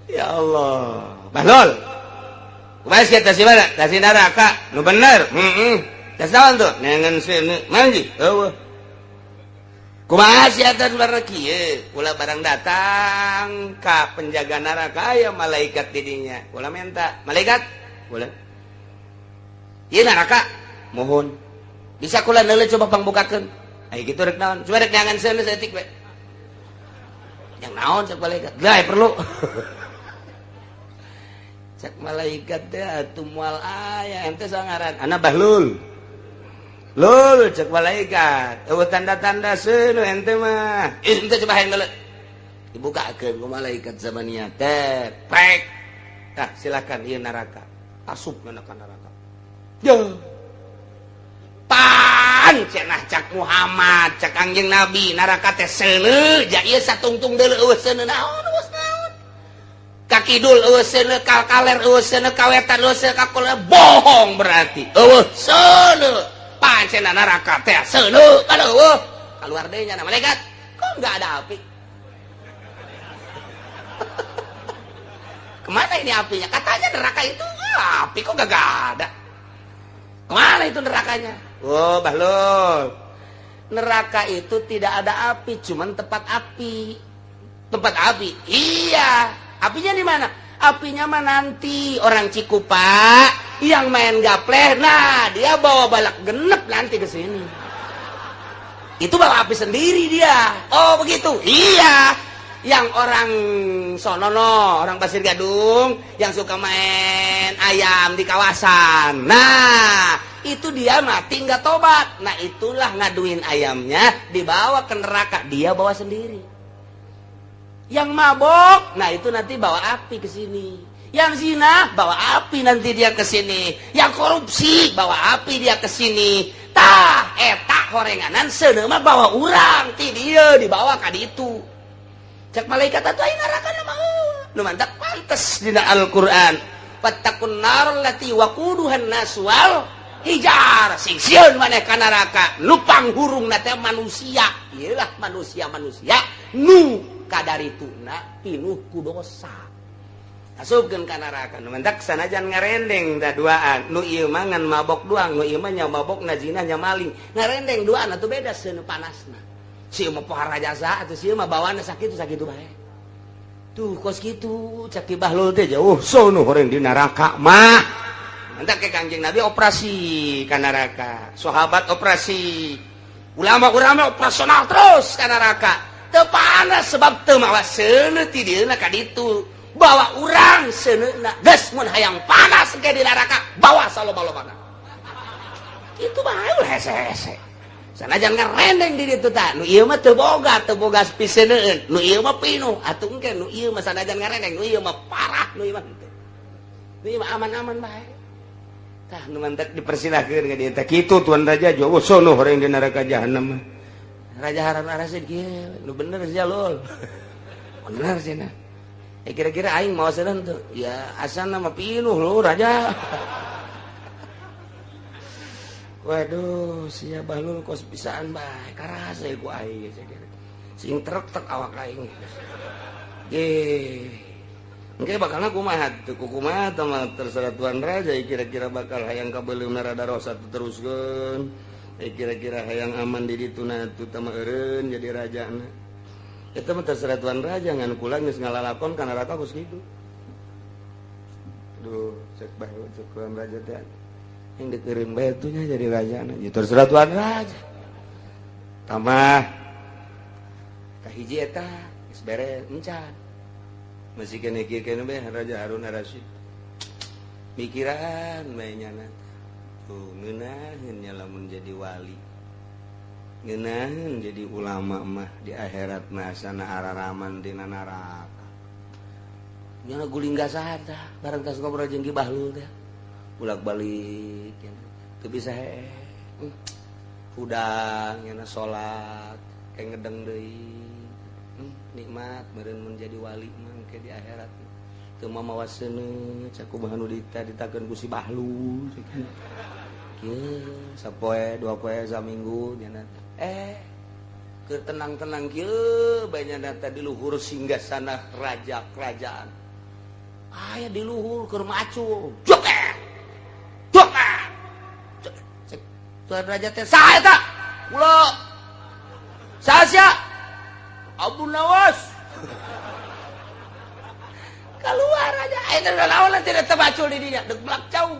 Ya Allah. Bahlul. Kumaha sia tas mana? Tas neraka. Nu bener. Heeh. Tas naon tuh? Nengen seuneu. Manji. Eueuh. Kumaha sia teh barang kieu? Kula barang datang ka penjaga neraka aya malaikat di dinya. Kula minta, malaikat, boleh. Ieu neraka. Mohon. Bisa kula neuleuh coba pangbukakeun. Aya kitu rek naon? Coba rek neangan seuneu saeutik we. Yang naon cek malaikat? Lah perlu. Cek malaikat teh atuh moal aya ente sangaran ana Bahlul. Lul cek malaikat, eueuh tanda-tanda seuneu ente mah. Ih ente coba hayang neuleuh. Dibukakeun ku malaikat zamaniyah teh. Prek. Tah, silakan ieu neraka. Asup ka neraka. Ya. Pan cenah cak Muhammad, cak Kangjeng Nabi, neraka teh seuneu, ja ieu satungtung deuleu eueuh seuneu naon eueuh naon. Ka kidul eueuh seuneu, ka kaler eueuh seuneu, ka wetan eueuh seuneu, ka kulon bohong berarti. Eueuh seuneu. Pan cenah neraka teh seuneu, kan eueuh. Keluar deui nya malaikat. Kok enggak ada api? Kemana ini apinya? Katanya neraka itu api kok gak ada. Kemana itu nerakanya? Oh, Bahlul. Neraka itu tidak ada api, cuman tempat api. Tempat api. Iya. Apinya di mana? Apinya mah nanti orang Cikupa yang main gapleh. Nah, dia bawa balak genep nanti ke sini. Itu bawa api sendiri dia. Oh, begitu. Iya. Yang orang sonono, orang Pasir Gadung yang suka main ayam di kawasan. Nah, itu dia mati nggak tobat. Nah, itulah ngaduin ayamnya dibawa ke neraka, dia bawa sendiri. Yang mabok, nah itu nanti bawa api ke sini. Yang zina bawa api nanti dia ke sini. Yang korupsi bawa api dia ke sini. Tah, eta horenganan seuneu mah bawa urang ti dieu dibawa ka ditu. Cak malaikat atuh aing neraka mah nu mantak pantes dina Al-Qur'an. Fattaqun nar allati waquduhan nas wal hijar. Sing sieun maneh ka neraka nu panghurungna teh manusia. Ieu lah manusia-manusia nu kadarituna pinuh ku dosa. Asupkeun ka neraka nu mantak sanajan ngarendeng da duaan. Nu ieu mah ngan mabok doang, nu ieu mah nya mabok na zina nya maling. Ngarendeng duaan atuh beda seuneu panasna. Si mah pohara jasa atau si mah bawaanna sakitu sakitu bae. Tuh kos kitu cak Ki Bahlul teh jauh sono horeng di neraka mah. Mantak ke Kangjeng Nabi operasi ka neraka, sahabat operasi, ulama-ulama operasional terus ka neraka. Teu panas sebab teu mawa seuneu ti dieuna ka ditu. Bawa urang seuneuna geus mun hayang panas ke di neraka bawa saloba-lobana. Itu bae ulah hese-hese. Sanajan ngarendeng di ditu tah, nu ieu mah teu boga piseuneueun, nu ieu mah pinuh, atuh engke nu ieu mah sanajan ngarendeng, nu ieu mah parah, nu ieu mah henteu. Nu ieu mah aman-aman bae. Tah nu mantak dipersilahkeun ka dieu teh kitu tuan raja jauh sono horeng di neraka jahanam. Raja Harun Ar-Rasyid kieu, nu bener sia lul. Bener cenah. Kira-kira aing mau seuneuh tuh. Ya asana mah pinuh lu raja. Waduh, sia Bahlul kos bisaan bae, karasa ku aing sing trek-trek awak aing. Ge. Engke bakalna kumaha teu kumaha tah mah terserah tuan raja kira-kira bakal hayang kabeuleumna rada rosa teruskeun. Kira-kira hayang aman di dituna atuh tah mah eureun jadi rajana. Eta mah terserah tuan raja ngan kula geus ngalalakon ka neraka kos kitu. Duh, cek bae cek tuan raja teh. Yang dikeureun bae atuh nya jadi rajana. Ya terserah tuan raja. Tambah kahiji eta geus beres encan. Masih kene kieu kene bae Raja Harun Ar-Rasyid. Mikiran bae nyana. Tuh ngeunaheun nya lamun jadi wali. Ngeunaheun jadi ulama mah di akhirat mah asana araraman dina neraka. Nyana guling gasahan tah bareng tas ngobrol jeung Ki Bahlul teh. Bolak-balik ya. Teu bisa hee. Hudang nyana salat kayak ngedeng deui. Nikmat meureun mun jadi wali mah engke di akhirat. Teu mamawa seuneu cak kumaha nu ditakeun ku si Bahlul. Kieu sapoe dua poe saminggu nyana. Keur tenang-tenang kieu bae nyana teh di luhur singgasana raja kerajaan. Aya di luhur keur macul. Joket. Tuan raja teh saha eta? Kula. Saha sia? Abu Nawas. Keluar aja. Eta naon tidak tebacul di dinya, deuk melak cau.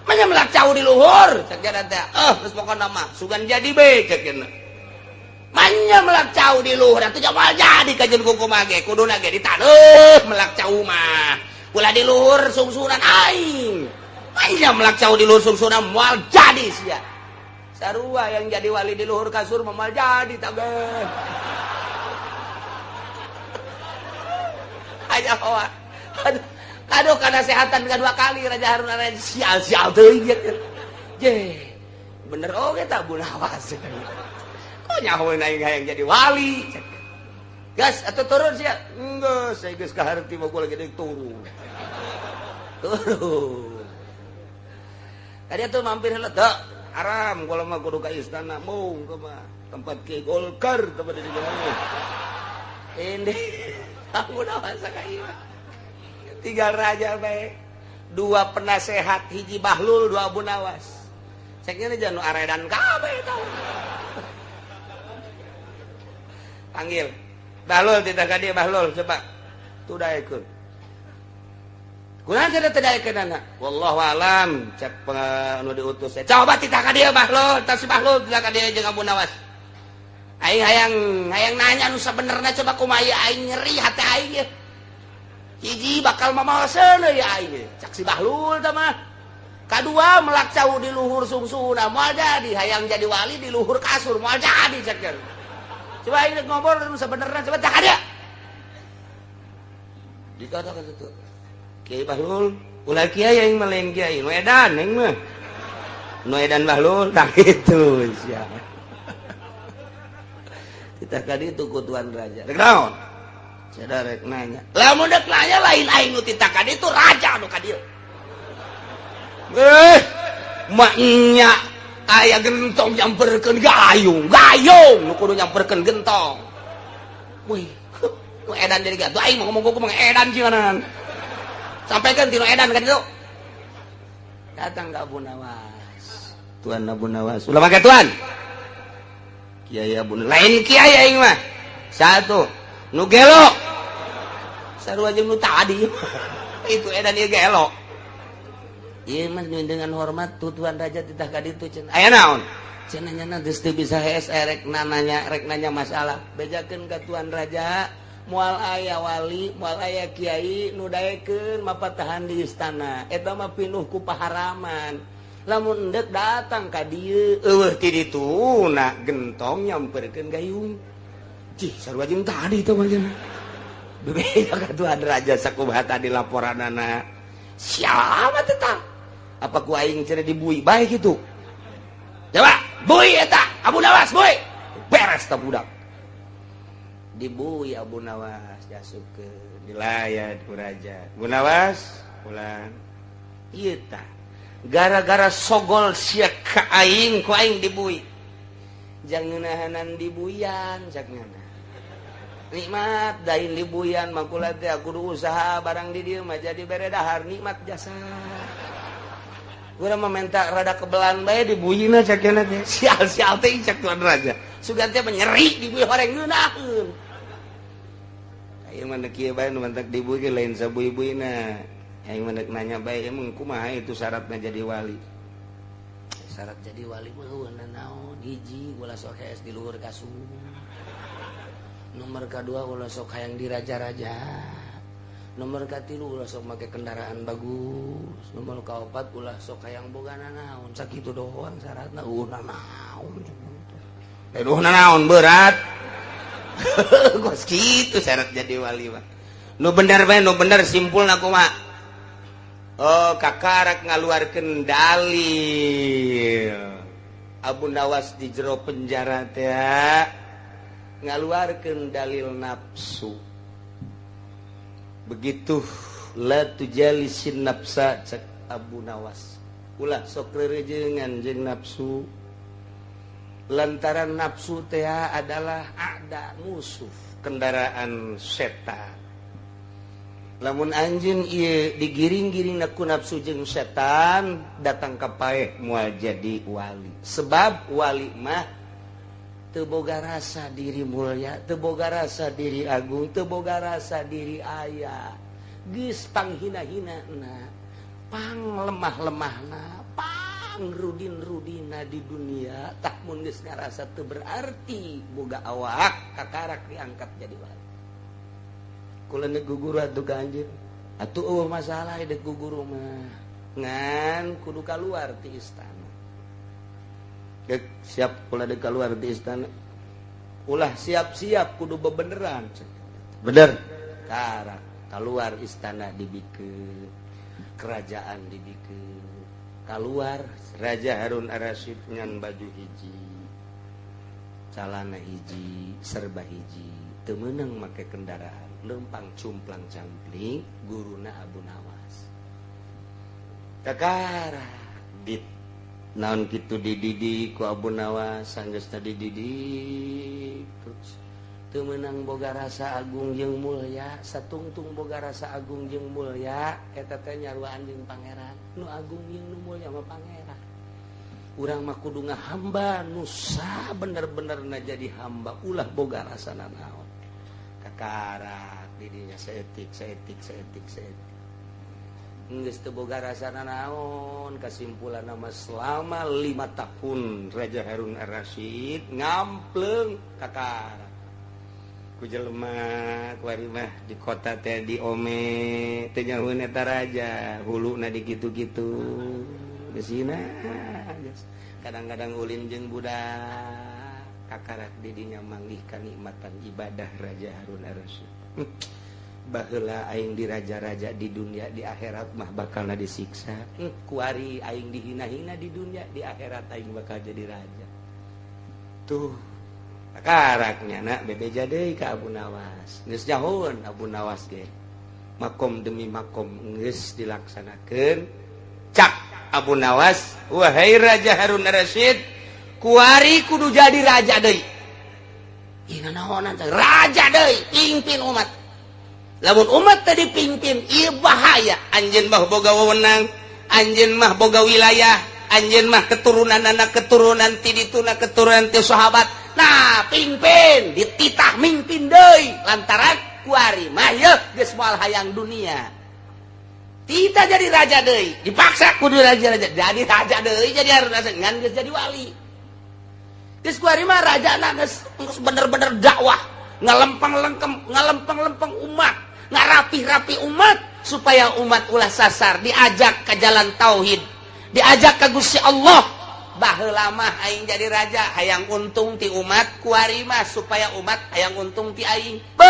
Manya melak cau di luhur, cek jana teh. Geus pokona mah sugan jadi be cek jana. Manya melak cau di luhur atuh moal jadi kajeun kumaha ge, kuduna ge ditaneuh melak cau mah. Ulah di luhur sungsunan aing. Manya melak cau di luhur sungsunan moal jadi sia. Sarua yang jadi wali di luhur kasur mah moal jadi tabeh. Kanyahoan. Aduh, aduh, kanasehatan dua kali Raja Harun Ar-Rasyid sial-sial teuing. Je, bener oge tak Abu Nawas. Kok nyahoeun aing hayang jadi wali. Gas atau turun sia? Enggak, saya geus kaharti mah gua lagi deuk turun. Turun. Tadi tuh mampir heula teu. Haram kalau mah kudu ka istana mau ke mah tempat ke Golkar tempat di mana. Ini Abu Nawas ka ieu. Tinggal raja bae. Dua penasehat, hiji Bahlul, dua Abu Nawas. Ceknya jangan aredan kabeh tau. Panggil. Bahlul tidak ka dieu Bahlul coba. Tuh daekeun. Kunaon cenah teu daekeun anak? Wallahu alam cek anu diutus. Coba titah ka dieu Bahlul, tah si Bahlul titah ka dieu jeung Abu Nawas. Aing hayang hayang nanya nu sabenerna coba kumaha aing nyeri hati aing ye. Hiji bakal mamaoseun ya aing. Cak si Bahlul tah mah. Kadua melak cau di luhur sungsuna moal jadi, hayang jadi wali di luhur kasur moal jadi cek. Coba aing ngobrol nu sabenerna coba tah ka dieu. Dikatakan itu. Kiai Bahlul, ulah kiai aing mah lain kiai, nu edan aing mah. Nu edan Bahlul, tah kitu sia. Kita kali itu ku tuan raja. Rek naon? Cenah rek nanya. Lamun rek nanya lain aing nu titah ka ditu, raja nu ka dieu. Eh, maknya aya gentong nyamperkeun gayung, gayung nu kudu nyamperkeun gentong. Wih, nu edan jadi gatuh aing mah ngomong ku mah edan cinanan. Sampaikan tinu edan kan itu. Datang ke Abu Nawas. Tuan Abu Nawas. Ulah make tuan. Kiai Abu lain kiai aing mah. Satu, nu gelo. Sarua jeung nu tadi. Itu edan ieu gelo. Ieu mah dengan hormat tuh tuan raja titah ka ditu cenah. Aya naon? Cenah nya geus teu bisa hees rek nanya masalah. Bejakeun ka tuan raja moal aya wali, moal aya kiai nu daekeun mapatahan di istana. Eta mah pinuh ku paharaman. Lamun endek datang ka dieu, eueuh ti dituna gentong nyamperkeun gayung. Cih, sarua jeung tadi teh mah cenah. Bebeja ka tuan raja sakumaha tadi laporanana. Siapa teh tah? Apa ku aing cenah dibui bae kitu? Coba, bui eta, Abu Nawas bui. Beres tah budak. Dibui Abu Nawas diasupkeun dilayat ku raja. Abu Nawas pulang. Ieu tah gara-gara sogol sia ka aing ku aing dibui. Jangan ngeunahanan dibuyan cak nyana. Nikmat dain dibuyan mah kula teh kudu usaha barang di dieu mah jadi bere dahar nikmat jasa. Gua mah minta rada kebelan bae dibuyina cak nyana teh. Sial-sial teh cak tuan raja. Sugan teh nyeri dibui horeng ngeunaheun. Ayo mah kieu bae nu mantak dibui ge lain sabui-buina. Aing mah nanya bae emang kumaha itu syaratna jadi wali. Syarat jadi wali mah eueuh naon? Hiji ulah sok hees di luhur kasur. Nomor kedua ulah sok hayang di raja-raja. Nomor katilu ulah sok make kendaraan bagus. Nomor kaopat ulah sok hayang boga nanaon. Sakitu doang syaratna eueuh nanaon. Eueuh nanaon berat. Kos kitu syarat jadi wali mah. Nu bener bae nu bener simpulna kumaha? Oh, kakarak ngaluarkeun dalil. Abu Nawas di jero penjara teh ngaluarkeun dalil nafsu. Begitu la tujalisin nafsa cek Abu Nawas. Ulah sok rerejengan jeung nafsu. Lantaran nafsu teh adalah ada musuh kendaraan setan. Lamun anjeun ieu digiring-giring ku nafsu jeung setan datang ka paeh moal jadi wali. Sebab wali mah teu boga rasa diri mulia, teu boga rasa diri agung, teu boga rasa diri aya. Geus panghina-hinana, pang lemah-lemahna, pang rudin-rudina di dunia, tak mun geus ngarasa teu berarti boga awak kakarak diangkat jadi wali. Kula nek guguru atuh ka anjeun. Atuh eueuh masalah dek guguru mah. Ngan kudu kaluar ti istana. Dek siap kula dek kaluar ti istana. Ulah siap-siap kudu bebeneran. Bener. Karak. Keluar istana dibikeun, kerajaan dibikeun. Keluar Raja Harun Ar-Rasyid ngan baju hiji, calana hiji, serba hiji, teu meunang make kendaraan, lempang cumplang campling guruna Abu Nawas. Kakara dit naon kitu dididik ku Abu Nawas, sanggeusna dididik terus teu meunang boga rasa agung jeung mulya, satungtung boga rasa agung jeung mulya eta teh nyaruaan jeung pangeran. Nu agung jeung nu mulya mah pangeran. Urang mah kudu ngahamba nu bener-bener na jadi hamba, ulah boga rasa nanaon. Kakarak didinya saeutik saeutik saeutik saeutik. Geus teu boga rasa nanaon, kesimpulan nama selama 5 tahun Raja Harun Ar-Rasyid ngampleung kakarak ku jelema kuari mah di kota teh di ome teh nyahueun eta raja huluna di kitu-kitu geusina. Kadang-kadang ulin jeung budak kakarak didinya manggih kanikmatan ibadah Raja Harun Ar-Rasyid. Baheula aing di raja-raja di dunia, di akhirat mah bakalna disiksa. Kuari aing dihina-hina di dunia, di akhirat aing bakal jadi raja. Tuh karaknya nak bebeja deui ka Abu Nawas. Geus jauheun Abu Nawas ge. Makom demi makom geus dilaksanakeun. Cak Abu Nawas, wahai Raja Harun Ar-Rasyid, kuari kudu jadi raja deui. Ih nanaonan raja deui, pimpin umat. Lamun umat tadi pimpin, ieu bahaya. Anjeun mah boga wewenang, anjeun mah boga wilayah, anjeun mah keturunan anak keturunan ti dituna keturunan ti sahabat. Nah, pimpin, dititah mimpin deui lantaran kuari mah yeuh geus moal hayang dunia. Tita jadi raja deui, dipaksa kudu raja-raja. Jadi raja deui jadi harus ngan geus jadi wali. Geus kuari mah rajana geus bener-bener dakwah, ngalempeng-lengkem, ngalempeng-lempeng umat, ngarapih-rapi umat supaya umat ulah sasar, diajak ke jalan tauhid, diajak ke Gusti Allah. Baheula mah aing jadi raja hayang untung ti umat, kuari mah supaya umat hayang untung ti aing. Be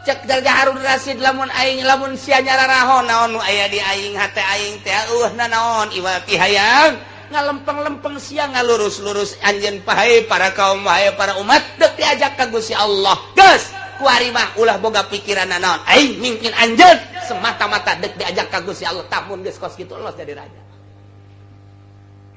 cek Raja Harun Rasyid, lamun aing lamun sia nyararaho naon nu aya di aing, hate aing teh eueuh nanaon iwal ti hayang ngalempeng-lempeng sia, ngalurus-lurus anjeun pahe para kaum, wae para umat deuk diajak ka Gusti Allah. Geus kuari mah ulah boga pikiran nanaon, aing mimpin anjeun semata-mata deuk diajak ka Gusti Allah. Tamun geus kos kitu los jadi raja.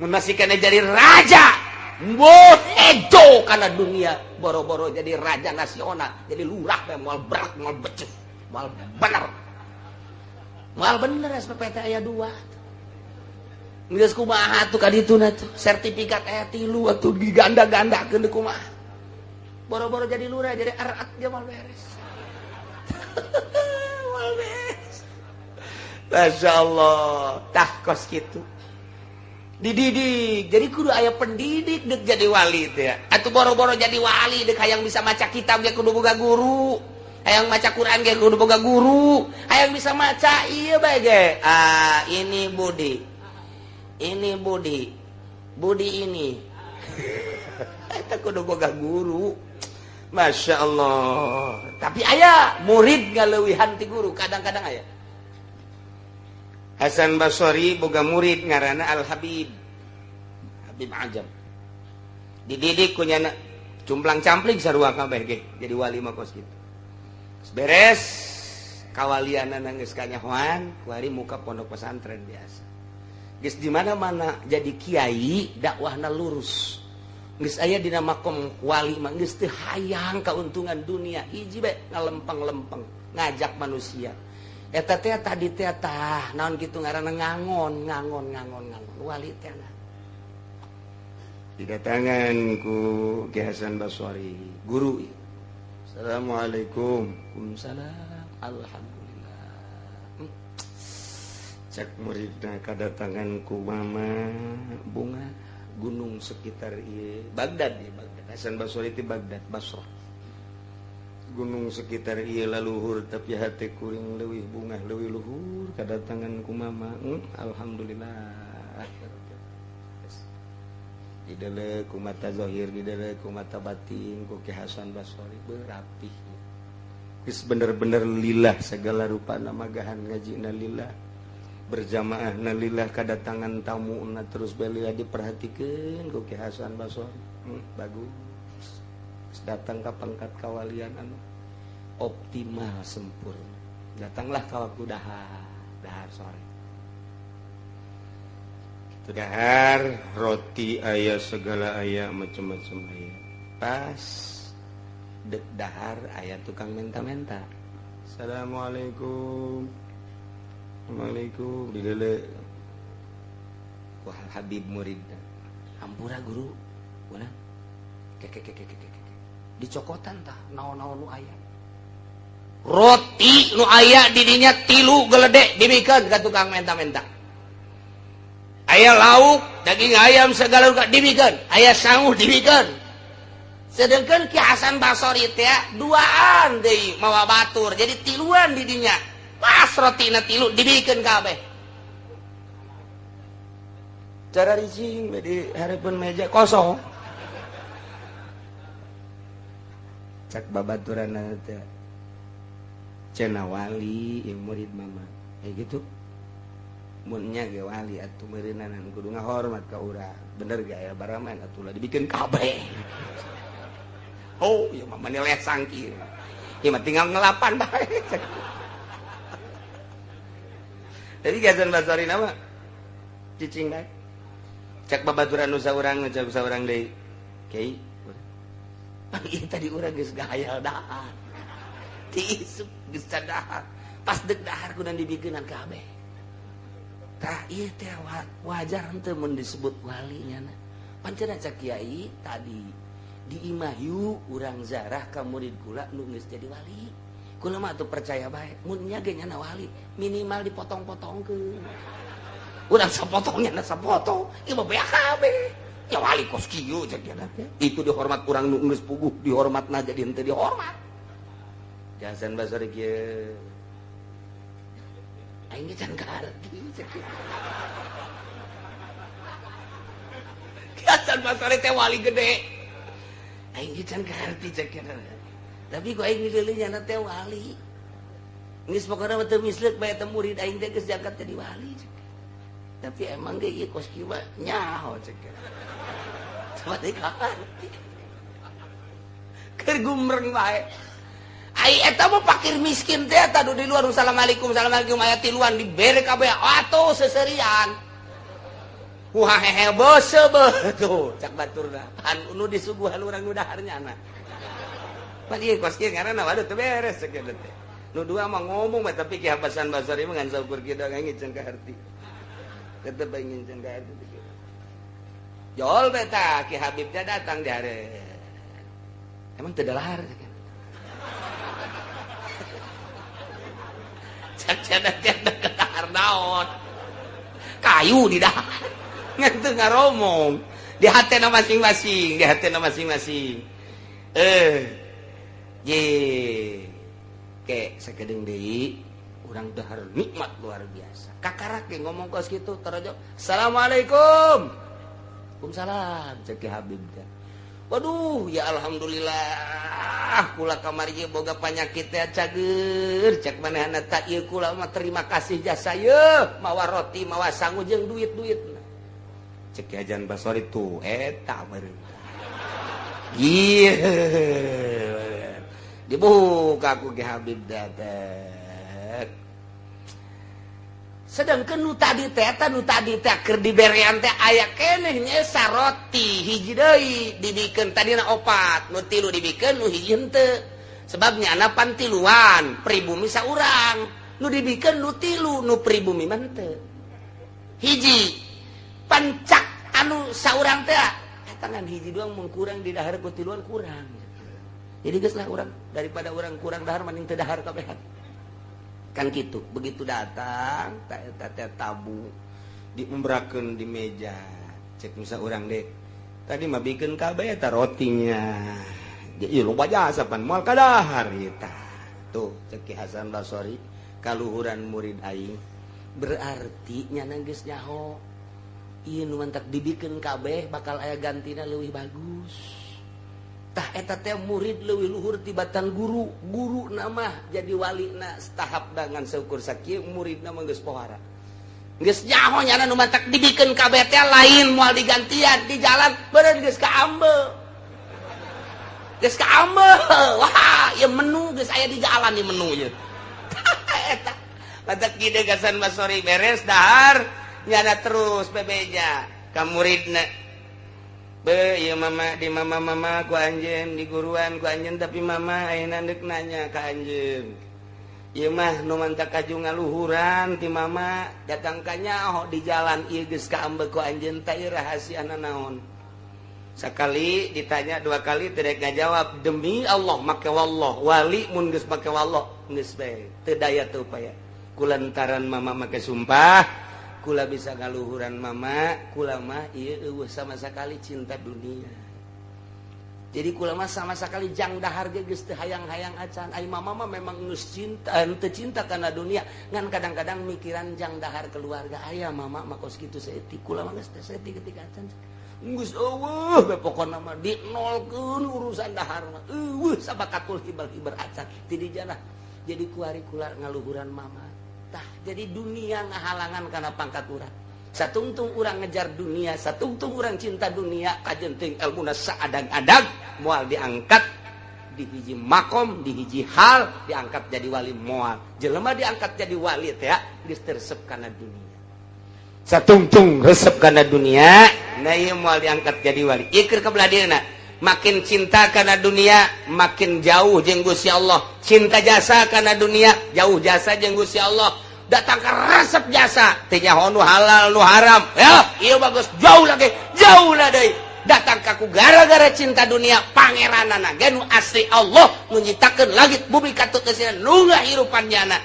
Mun masih kena jadi raja, mboh edo karena dunia, boro-boro jadi raja nasional, jadi lurah bae moal berat, moal becus, moal bener. Moal bener SPPT aya 2. Geus kumaha atuh ka dituna tuh, sertifikat aya 3 atuh diganda-gandakeun deui kumaha. Boro-boro jadi lurah, jadi arat dia moal beres. Moal beres. Masya Allah, tah kos kitu. Dididik, jadi kudu aya pendidik dek jadi wali teh. Atuh boro-boro jadi wali dek hayang bisa maca kitab ge kudu boga guru. Hayang maca Quran ge kudu boga guru. Hayang bisa maca ieu bae ge. Ah, ini Budi. Ini Budi. Budi ini. Eta kudu boga guru. Masya Allah. Tapi aya murid ngaleuwihan ti guru, kadang-kadang aya. Hasan Basori boga murid ngaranna Al Habib. Habib Ajam. Dididik ku nyana cumplang campling sarua kabeh ge jadi wali mah kos kitu. Beres kawalianana geus kanyahoan, kuari muka pondok pesantren biasa. Geus di mana-mana jadi kiai dakwahna lurus. Geus aya dina makom wali mah geus teu hayang kauntungan dunia, hiji bae ngalempeng-lempeng ngajak manusia. Eta teh tadi teh tah naon kitu ngaranna ngangon ngangon ngangon ngangon wali teh. Didatangan ku Ki Hasan Basri guru. Assalamualaikum. Waalaikumsalam. Alhamdulillah. Cek muridna kadatangan ku mama bunga gunung sekitar ieu Baghdad ya, Baghdad. Hasan Basri itu Baghdad, Basrah. Gunung sekitar ieu laluhur tapi hati kuring leuwih bungah leuwih luhur kadatangan ku mama. Alhamdulillah. Didele ku mata zahir, didele ku mata batin ku Ki Hasan Basri berapih. Geus bener-bener lillah segala rupa namagahan ngajina lillah. Berjamaah na lillah kedatangan tamu na terus belilah diperhatikeun ku Ki Hasan Basori. Bagus. Datang ke pangkat kawalian anu optimal sempurna. Datanglah ke waktu dahar sore. Dahar roti aya segala aya macam-macam aya. Pas dek dahar aya tukang menta-menta. Assalamualaikum. Assalamualaikum dilele. Wah Habib murid. Hampura guru. Ulah. Keke. Dicokotan tah naon-naon nu aya. Roti nu aya di dinya 3 geledek dibikeun ka tukang menta-menta. Aya lauk, daging ayam segala rupa dibikeun, aya sangu dibikeun. Sedangkan Ki Hasan Basori teh duaan deui mawa batur, jadi tiluan di dinya. Pas rotina 3 dibikeun kabeh. Cara ricing di hareupeun meja kosong. Cak babaturanna teh cenah wali ieu murid mama. Kayak gitu. Mun nya ge wali atuh meureunanan kudu ngahormat ka urang. Bener ge aya baraman atuh lah dibikeun kabeh. Oh, ieu mah mani lesang kieu. Ieu mah tinggal ngelapan bae. Jadi Ki Hasan Basori nama cicing bae. Cak babaturan nu saurang cak saurang deui. Kiai. Ieu tadi urang geus gahayal dahar. Tiisup geus dahar. Pas deuk dahar kudu dibikeunan kabeh. Tah ieu teh wajar henteu mun disebut wali nyana. Pancen cak kiai tadi di imah yu urang zarah ka murid kula nu geus jadi wali. Kula mah atuh percaya bae mun nya ge nyana wali minimal dipotong-potongkeun. Urang sapotong nyana sapotong, ieu mah beak kabeh. Ya wali kos kieu cek dia teh. Itu dihormat urang nu geus puguh dihormatna jadi henteu dihormat. Hasan Basori kieu. Aing ge can kaharti cek. Hasan Basori teh wali gede. Aing ge can kaharti cek. Tapi ku aing milih nyana teh wali. Geus pokona mah teu misleuk bae teh murid aing teh geus diangkat jadi wali cek. Tapi emang ge ieu kos kieu mah nyaho cek. Coba deui kaharti. Keur gumreng bae. Ai eta mah fakir miskin teh eta di luar assalamualaikum assalamualaikum aya tiluan dibere kabeh atuh seserian. Wah hehe bose tuh cak baturna. Anu disuguhan urang nu dahar nyana. Pan ieu kos kieu ngaranna waduh teu beres cek eta teh. Nu dua mah ngomong mah tapi Ki Hasan Basori mah ngan saukur kieu da ngincen ka harti. Tetep bae ngincen ka harti. Jol beta Ki Habibnya datang di hare. Emang teu dahar cek. Cak cenah teh dahar naon. Kayu di dahar. Ngan teu ngaromong. Di hatena masing-masing, di hatena masing-masing. Ye. Ke sakedeung deui urang dahar nikmat luar biasa. Kakarak ge ngomong kos kitu tarajo. Assalamualaikum. Waalaikumsalam cek Ki Habib teh. Waduh, ya alhamdulillah kula kamari ieu boga panyakit teh cager. Cek manehna tak ieu kula mah terima kasih jasa yeuh, mawa roti, mawa sangu jeung duit-duitna. Cek Ki Hasan Basori tuh eta meureun. Ieu dibuka ku Ki Habib teh. Sedangkan nu tadi teh eta nu tadi teh keur diberean teh aya keneh nyesa roti hiji deui dibikeun tadina 4 nu 3 dibikeun nu hiji henteu. Sebab nyana pan tiluan pribumi saurang nu dibikeun nu 3 nu pribumi mah henteu. Hiji pancak anu saurang teh eta ngan hiji doang mun kurang di dahar ku tiluan kurang. Jadi geus lah urang daripada urang kurang dahar mending teu dahar kabehan. Kan gitu. Begitu datang tak eta teh tabu diumbrakeun di meja. Cek musa urang deh. Tadi mah bikeun kabeh eta rotinya. Ieu loba jasa pan moal kadahar ieu tah. Tuh cek Ki Hasan Basori kaluhuran murid aing. Berarti nyana geus nyaho. Ieu nu mantak dibikeun kabeh bakal aya gantina leuwih bagus. Tah, eta teh murid leuwih luhur tibatan guru. Guru nama jadi wali na tahap dengan seukur sakieu, murid nama geus pohara, geus nyaho nyana nu matak dibikeun kabeh teh lain moal digantian di jalan beureun geus kaambe, geus kaambe. Wah, ieu menu geus aya di jalan di menu ieu. Eta matak kieu Hasan Basori beres dahar nyana terus bebeja ka muridna. Be, ieu mama di mama mama ku anjeun, di guruan ku anjeun, tapi mama ayeuna deuk nanya ka anjeun. Ieu mah nu mantak kaju ngaluhuran ti mama datang ka nyaho di jalan ieu geus kaambe ku anjeun teh rahasiana naon? Sekali ditanya, dua kali tidak ngajawab. Demi Allah, make wallah, wali mun geus make wallah geus bae teu daya teu upaya. Kulantaran mama make sumpah, kula bisa ngaluhuran mama. Kula mah ieu eueuh sama sekali cinta dunia. Jadi kula mah sama sekali jang dahar ge geus teu hayang-hayang acan. Ai mama mah memang geus cinta, henteu cinta kana dunia, ngan kadang-kadang mikiran jang dahar keluarga. Aya mama mah kos kitu saeutik, kula mah geus teu saeutik ketika acan. Geus eueuh be, pokona mah dinolkeun urusan dahar mah eueuh sabakatul hibal-hibar acan ti dijana. Jadi kuari kula ngaluhuran mama. Tah, jadi dunia ngahalangan karena pangkat urang. Satungtung urang ngejar dunia, satungtung urang cinta dunia, kajenting ilmuna saadag-adag moal diangkat di hiji makom, di hiji hal diangkat jadi wali moal. Jelema diangkat jadi wali teh geus resep kana dunia. Satungtung resep kana dunia, nah ieu moal diangkat jadi wali. Ieu keur kabelah dieuna. Makin cinta karena dunia, makin jauh jeung Gusti Allah. Cinta jasa karena dunia, jauh jasa jeung Gusti Allah. Datang ke resep jasa teu nyaho nu halal nu haram ya, ieu bagus jauh lagi, jauh lah deui. Datang kaku gara-gara cinta dunia, pangeranana ge nu asli Allah nu nyiptakeun langit bumi katut kesina, nu ngahirupan nyana,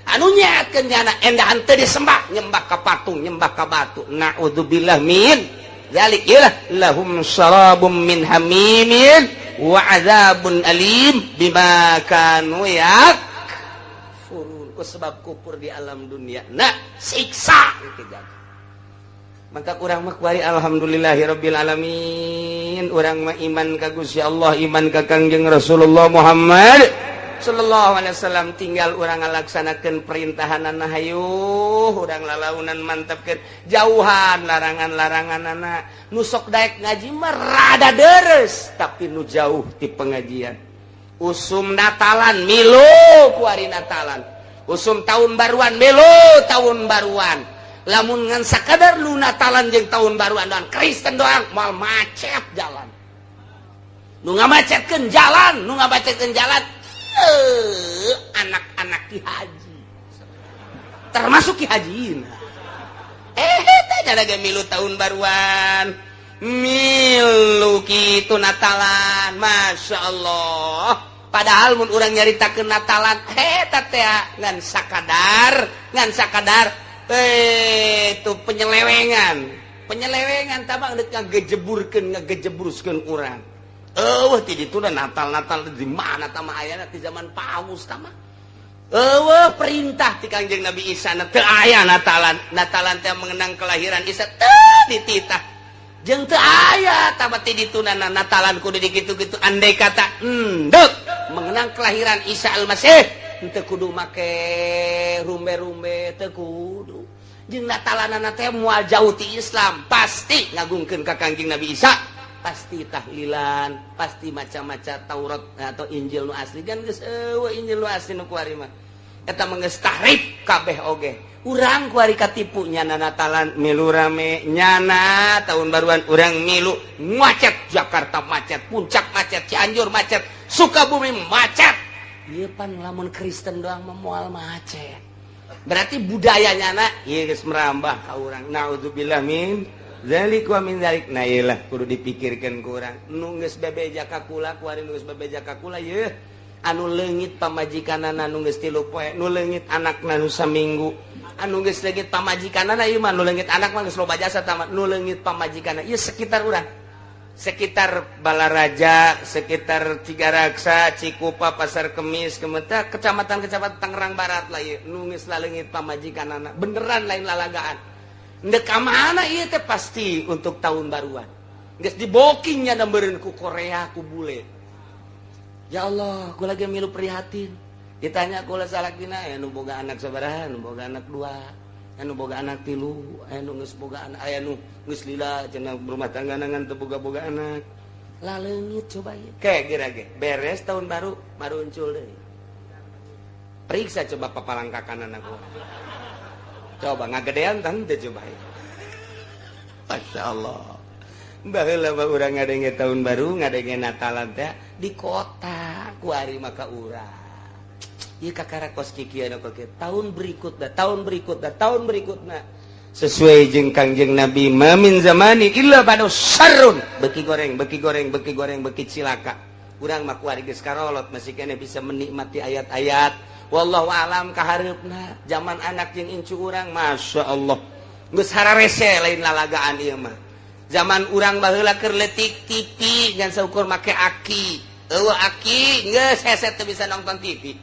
anu nyehatkeun nyana, endahan teu disembah, nyembah ka patung, nyembah ka batu. Naudzubillah min dzalik. Ilah lahum syarabum min hamimin wa azabun alim bima kanu yakfurun. Ku sebab kufur di alam dunia, nah siksa itu. Jadi maka urang mah kuari alhamdulillahirabbil alamin, urang mah iman ka Gusti Allah, iman ka Kangjeng Rasulullah Muhammad sallallahu alaihi wasallam. Tinggal urang ngalaksanakeun perintahanana, hayu urang lalaunan mantepkeun, jauhan larangan-laranganana. Nu sok daek ngaji mah rada deres, tapi nu jauh ti pengajian, usum Natalan milu kuari Natalan, usum tahun baruan milu tahun baruan. Lamun ngan sakadar lu Natalan jeung tahun baruan doang, Kristen doang, moal macet jalan. Nu ngamacetkeun jalan, nu ngamacetkeun jalan anak-anak Ki Haji, termasuk Ki Haji. Tanya lagi milu tahun baruan, milu kitu Natalan, Masya Allah. Padahal mun urang nyaritakeun Natalan eta teh ngan sakadar, ngan sakadar itu penyelewengan, penyelewengan tabang deuk ngagejeburkeun, ngagejebruskeun urang. Eueuh ti ditu Natal. Natal di mana tama ayana? Di zaman Paus tama eueuh perintah ti Kangjeng Nabi Isa na teu aya Natalan. Natalan teh mengenang kelahiran Isa teu dititah jeung teu aya tama ti dituna Natalan kudu dikitu-kitu. Andai kata endek mengenang kelahiran Isa Al-Masih, teu kudu make rumbe-rumbe, teu kudu. Jeung Natalanana teh moal jauh ti Islam, pasti ngagungkeun ka Kangjeng Nabi Isa, pasti tahlilan, pasti macam-macam Taurat atau Injil nu asli kan geus eueuh Injil nu asli nu kuari mah. Eta mah geus tahrif kabeh oge. Urang kuari katipu, nyana Natalan milu rame, nyana tahun baruan urang milu, macet Jakarta, macet Puncak, macet Cianjur, macet Sukabumi, macet. Ieu pan lamun Kristen doang mah moal macet. Berarti budayanya na ieu geus merambah ka urang. Naudzubillah min dzalik wa min dzalik. Nah, ieu lah kudu dipikirkeun ku urang nu geus bebeja ka kula kuari, nu geus bebeja ka kula yeuh, anu leungit pamajikanana nu geus 3 poe, nu leungit anakna nu saminggu, anu geus leungit pamajikanana ieu mah, nu leungit anak mah geus loba jasa tamat, nu leungit pamajikanana ieu sekitar urang, sekitar Balaraja, sekitar Cigaraksa, Cikupa, Pasar Kemis, Kemeta, kecamatan-kecamatan Tangerang Barat lah ieu, nu geus laleungit pamajikanana beneran, lain lalagaan. Ndek ka mana ieu teh? Pasti untuk tahun baruan geus dibokingnya, meureun ku Korea, ku bule. Ya Allah, aku lagi milu prihatin. Ditanya kula salakina, aya nu boga anak sabaraha? Nu boga anak dua, anu boga anak tilu, aya nu geus boga anak, aya nu geus lila cenah berumah tangga ngan teu boga-boga anak. Laleungit coba ieu. Kayak kira ge beres tahun baru maruncul deui. Periksa coba papalangkakan anak gua. Coba ngagedean tah teu coba ieu. Masya Allah. Baheula mah urang ngadenge tahun baru, ngadenge Natalan teh di kota, kuari maka urang. Ieu kakara kos kikieu anu kieu. Tahun berikutna, tahun berikutna, tahun berikutna. Sesuai jeung Kangjeng Nabi, ma min zamani illa ba'da syarrun. Beki goreng, beki goreng, beki goreng, beki cilaka. Urang mah kuari geus karolot masih keneh bisa menikmati ayat-ayat. Wallahu alam kahareupna zaman anak jeung incu urang, Masya Allah. Geus hararese lain lalagaan ieu mah. Zaman urang baheula keur leutik TV ngan saukur make aki. Eueuh aki geus hese teu bisa nonton TV.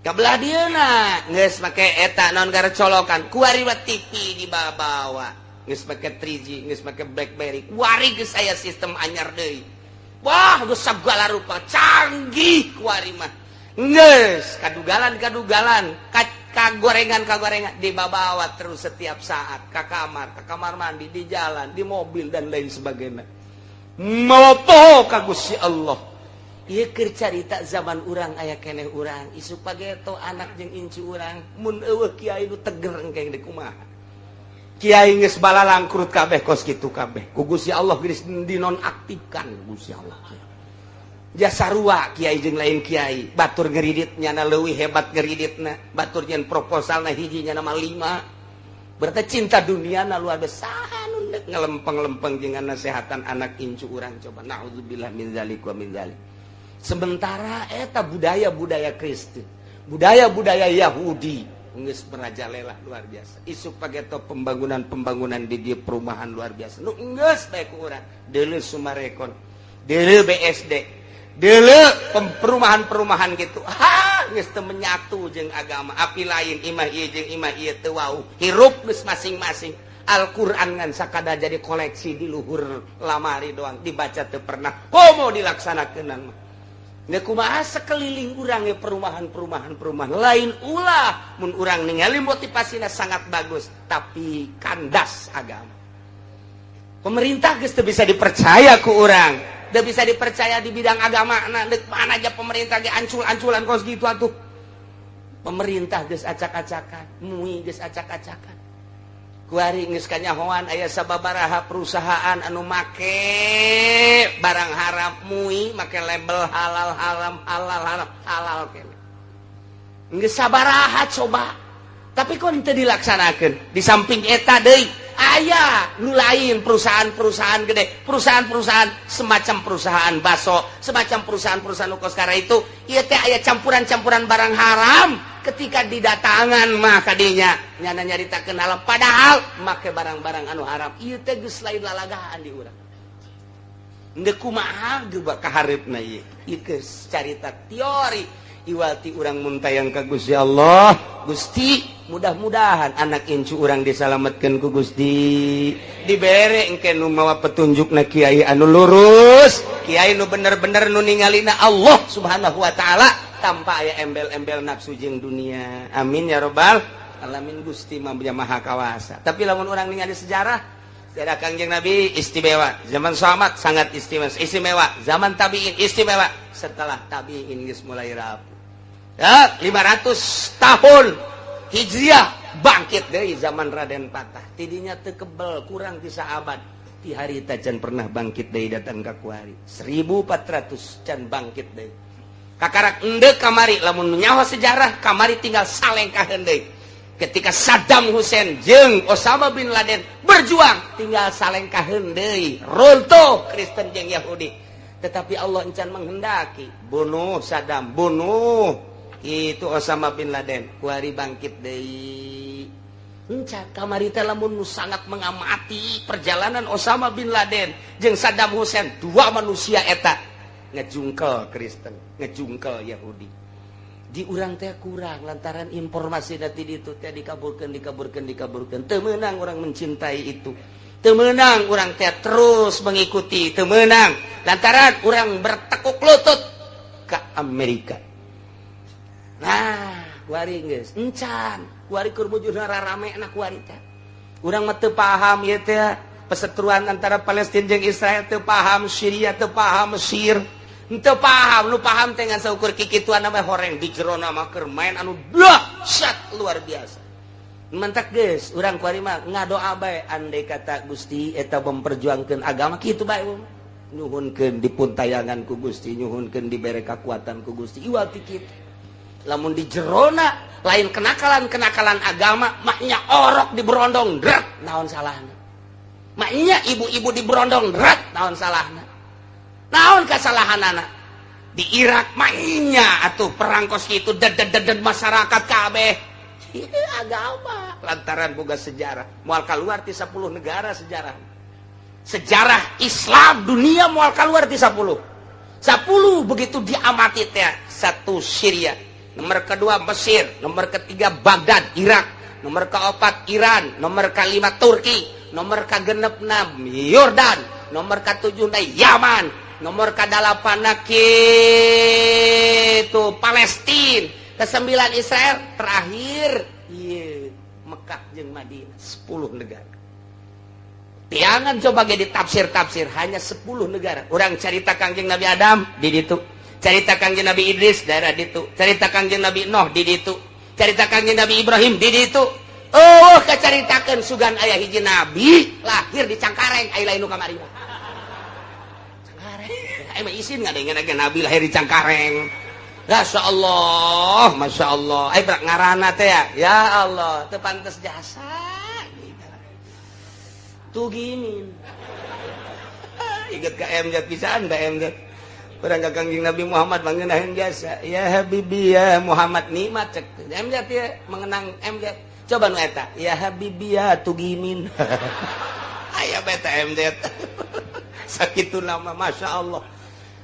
Kabelah dieuna geus make eta naon gara colokan, kuari mah TV dibawa. Geus make 3G, geus make BlackBerry. Kuari geus aya sistem anyar deui. Wah, geus sagala rupa canggih kuari mah. Geus kadugalan-kadugalan, kagorengan-kagorengan dibawa terus setiap saat ke kamar mandi, di jalan, di mobil, dan lain sebagainya. Mopo ka Gusti Allah. Ieu keur carita zaman urang aya keneh urang, isuk pageto anak jeung incu urang mun eueuh kiai nu teger engke deui kumaha? Kiai geus balalangkrut kabeh kos kitu kabeh. Ku Gusti Allah geus dinonaktifkan Gusti Allah. Jasa sarua kiai jeung lain kiai, batur ngeridit nyana leuwih hebat ngeriditna, batur nyen proposalna hiji nyana mah lima. Berarti cinta dunia na luar biasa nu deuk ngelempeng-lempeng jeung nasehatan anak incu urang coba. Naudzubillah min dzalik wa min dzalik. Sementara eta budaya-budaya Kristen, budaya-budaya Yahudi geus merajalela luar biasa. Isuk pageto pembangunan-pembangunan di dieu perumahan luar biasa. Nu geus bae ku urang, deuleu Summarecon, deuleu BSD, deuleu perumahan-perumahan gitu. Ha, geus teu menyatu jeung agama. Api lain imah ieu jeung imah ieu teu wau. Hirup geus masing-masing. Al-Qur'an ngan sakada jadi koleksi di luhur lamari doang, dibaca teu pernah. Komo dilaksanakeun mah. Kumaha sekeliling urang ya perumahan-perumahan perumahan lain ulah mun urang ningali motivasinya sangat bagus tapi kandas agama. Pemerintah geus teu bisa dipercaya ku urang, teu bisa dipercaya di bidang agama. Nah, deuk mana aja pemerintah ge ancul-anculan kos gitu atuh. Pemerintah geus acak-acakan, MUI geus acak-acakan. Kuari geus kanyahoan aya sababaraha perusahaan anu make barang haram, MUI make label halal, haram, halal, haram, halal kene. Geus sabaraha coba, tapi kok teu dilaksanakeun. Di samping eta deui aya nu lain, perusahaan-perusahaan gede, perusahaan-perusahaan semacam perusahaan baso, semacam perusahaan-perusahaan kos kara itu, ieu teh aya campuran-campuran barang haram. Ketika didatangan mah kadinya nyana nyaritakeun halal, padahal make barang-barang anu haram. Ieu teh geus lain lalagaan di urang. Ndek kumaha geus kahareupna ieu? Ieu geus carita teori iwati urang muntayang ka Gusti Allah. Gusti, mudah-mudahan anak incu urang disalametkeun ku Gusti, dibere engke nu mawa petunjukna kiai anu lurus, kiai nu bener-bener nu ningalina Allah Subhanahu wa taala tanpa aya embel-embel nafsu jeung dunia. Amin ya robbal alamin. Gusti mah maha kawasa. Tapi lamun urang ningali sejarah sejarah Kangjeng Nabi istimewa, zaman sahabat sangat istimewa, istimewa zaman tabiin istimewa, setelah tabiin geus mulai rapuh ya, 500 tahun Hijriah bangkit deui zaman Raden Patah. Tidinya teu kebel kurang ti saabad ti harita can pernah bangkit deui datang ka kuari 1400 can bangkit deui. Kakarak endek kamari lamun nyaho sejarah kamari tinggal salengkaheun deui. Ketika Saddam Hussein jeung Osama bin Laden berjuang tinggal salengkaheun deui, runtuh Kristen jeung Yahudi. Tetapi Allah encan menghendaki bunuh Saddam, bunuh itu Osama bin Laden, kuari bangkit deui. Enca kamari teh lamun nu sangat mengamati perjalanan Osama bin Laden jeung Saddam Hussein, dua manusia eta ngejungkel Kristen, ngejungkel Yahudi. Di urang teh kurang lantaran informasi nanti itu teh dikaburkan, dikaburkan, dikaburkan. Teu meunang orang mencintai itu, teu meunang urang teh terus mengikuti, teu meunang lantaran urang bertekuk lutut. Amerika. Nah, kuari geus encan, kuari keur bujurna rarame na kuari teh. Urang mah teu paham ieu teh perseteruan antara Palestina jeung Israel, teu paham Syria, teu paham Mesir, teu paham. Nu paham teh ngan saukur kikituan mah, horeng di jerona mah keur main anu dahsyat luar biasa. Mentak geus urang kuari mah ngadoa bae, andai kata Gusti eta memperjuangkeun agama kitu bae, nyuhunkeun dipuntayangan ku Gusti, nyuhunkeun dibere kakuatan ku Gusti. Iwal ti kitu, lamun di jerona lain kenakalan-kenakalan agama, maknya orok di berondong dret, naon salahna? Maknya ibu-ibu di berondong dret, naon salahna? Naon kesalahan anak di Irak? Maknya atuh perang kos kitu ded ded ded masyarakat kabeh agama, lantaran boga sejarah moal keluar ti 10 negara. Sejarah sejarah Islam dunia moal keluar ti 10 10. Begitu diamati teh, satu Syria, nomor kedua Mesir, nomor ketiga Baghdad Irak, nomor keempat Iran, nomor kelima Turki, nomor kegenep Yordan, nomor ketujuh Yaman, nomor ke-8 itu Palestina, kesembilan Israel, terakhir iya Mekah jeung Madinah. 10 negara. Tiangan coba ge ditafsir-tafsir, hanya 10 negara. Orang cerita Kangjeng Nabi Adam di ditu, cerita Kangjeng Nabi Idris daerah ditu, cerita Kangjeng Nabi Nuh di ditu, cerita Kangjeng Nabi Ibrahim di ditu. Oh, keceritakan sugan aya hiji nabi lahir di Cangkareng, aya lain nu kamari mah. Cangkareng. Emang isin nggak dengan nabi lahir di Cangkareng? Masya Allah, Masya Allah. Ayo berak ngarana teh ya. Ya Allah, teu pantes jasa. Tuh gini. Ingat ke MZ pisan, Mbak MZ. Urang ka Kangjeng Nabi Muhammad mengenahin jasa. Ya Habibi ya Muhammad, nikmat cek. MZ ya mengenang MZ. Coba nu eta. Ya Habibi ya Tugimin. Aya beta MZ. Sakitu nama, Masya Allah.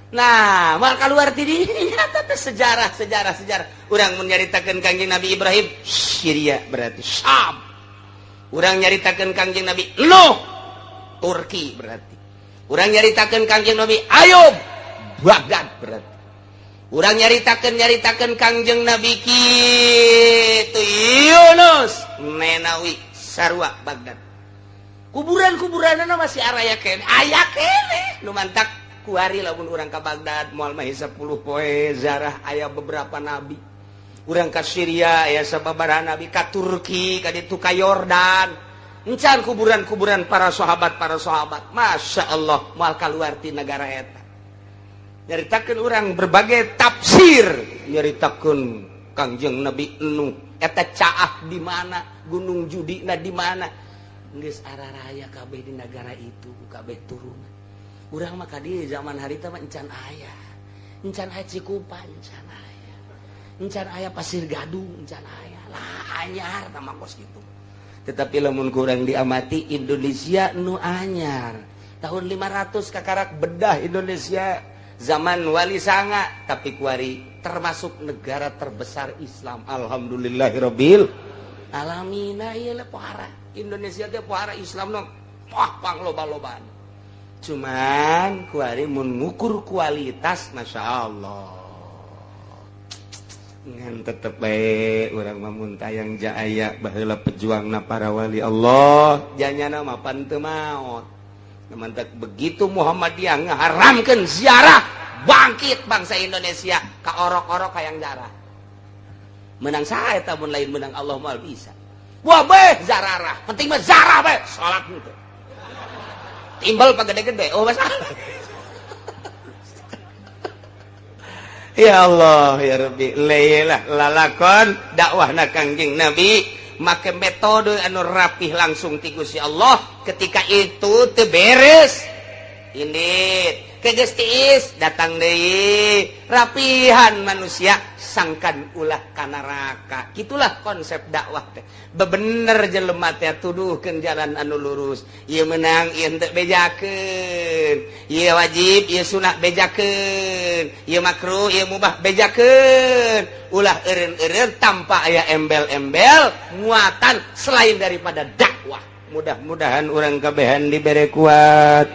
Nah, mal keluar ti nyata teh sejarah sejarah sejarah. Urang mun nyaritakeun Kangjeng Nabi Ibrahim, Syria berarti Syam. Urang nyaritakeun Kangjeng Nabi Nuh, Turki berarti. Urang nyaritakeun Kangjeng Nabi Ayub, Baghdad berarti. Urang nyaritakeun nyaritakeun Kangjeng Nabi kitu Yunus, Nenawi, sarua Baghdad. Kuburan-kuburanna masih araya kene, aya kene. Nu mantak kuari lamun urang ka Baghdad moal mah 10 poe zarah aya beberapa nabi. Urang ka Syria aya sababaraha nabi, ka Turki, ka ditu, ka Yordan. Encan kuburan-kuburan para sahabat, para sahabat. Masya Allah, moal kaluar ti negara eta. Nyaritakeun urang berbagai tafsir, nyaritakeun Kangjeng Nabi Nuh eta caah di mana, Gunung Judina di mana. Geus araraya kabeh di negara itu, kabeh turunan. Urang mah di zaman harita mah encan aya. Encan aya Cikupa, encan aya. Encan aya Pasir Gadung, encan aya. Lah anyar tah kos gitu. Tetapi lamun kurang diamati, Indonesia nu anyar. Tahun 500 kakarak bedah Indonesia zaman Wali Sanga, tapi kuari termasuk negara terbesar Islam. Alhamdulillahirabbil alamin. Ieu pohara Indonesia teh, pohara Islam nu wah pang loba-lobaan. Cuman kuari mun ngukur kualitas, Masya Allah, ngan tetep bae urang mah mun tayang jaya baheula pejuangna para wali Allah janyana mapan teu maot. Mantak begitu Muhammadiyah ngaharamkeun ziarah, bangkit bangsa Indonesia ka orok-orok hayang darah. Menang saya mun lain menang Allah moal bisa. Wah beh zararah, penting mah zarah beh salat henteu. Timbal pak gede-gede, oh masalah. Ya Allah ya Rabbi, lelah lalakon dakwahna Kangjeng Nabi make metode anu rapih langsung ti Gusti Allah. Ketika itu teu beres ini kegestis, datang deui rapihan manusia sangkan ulah ka neraka. Gitulah konsep dakwah teh, bebener jelema teh tuduhkeun jalan anu lurus. Ieu menang, ieu henteu bejakeun, ieu wajib, ieu sunah bejakeun, ieu makruh, ieu mubah bejakeun. Ulah eureun-eureun tanpa aya embel-embel muatan selain daripada dakwah. Mudah-mudahan urang kabehan dibere kuat.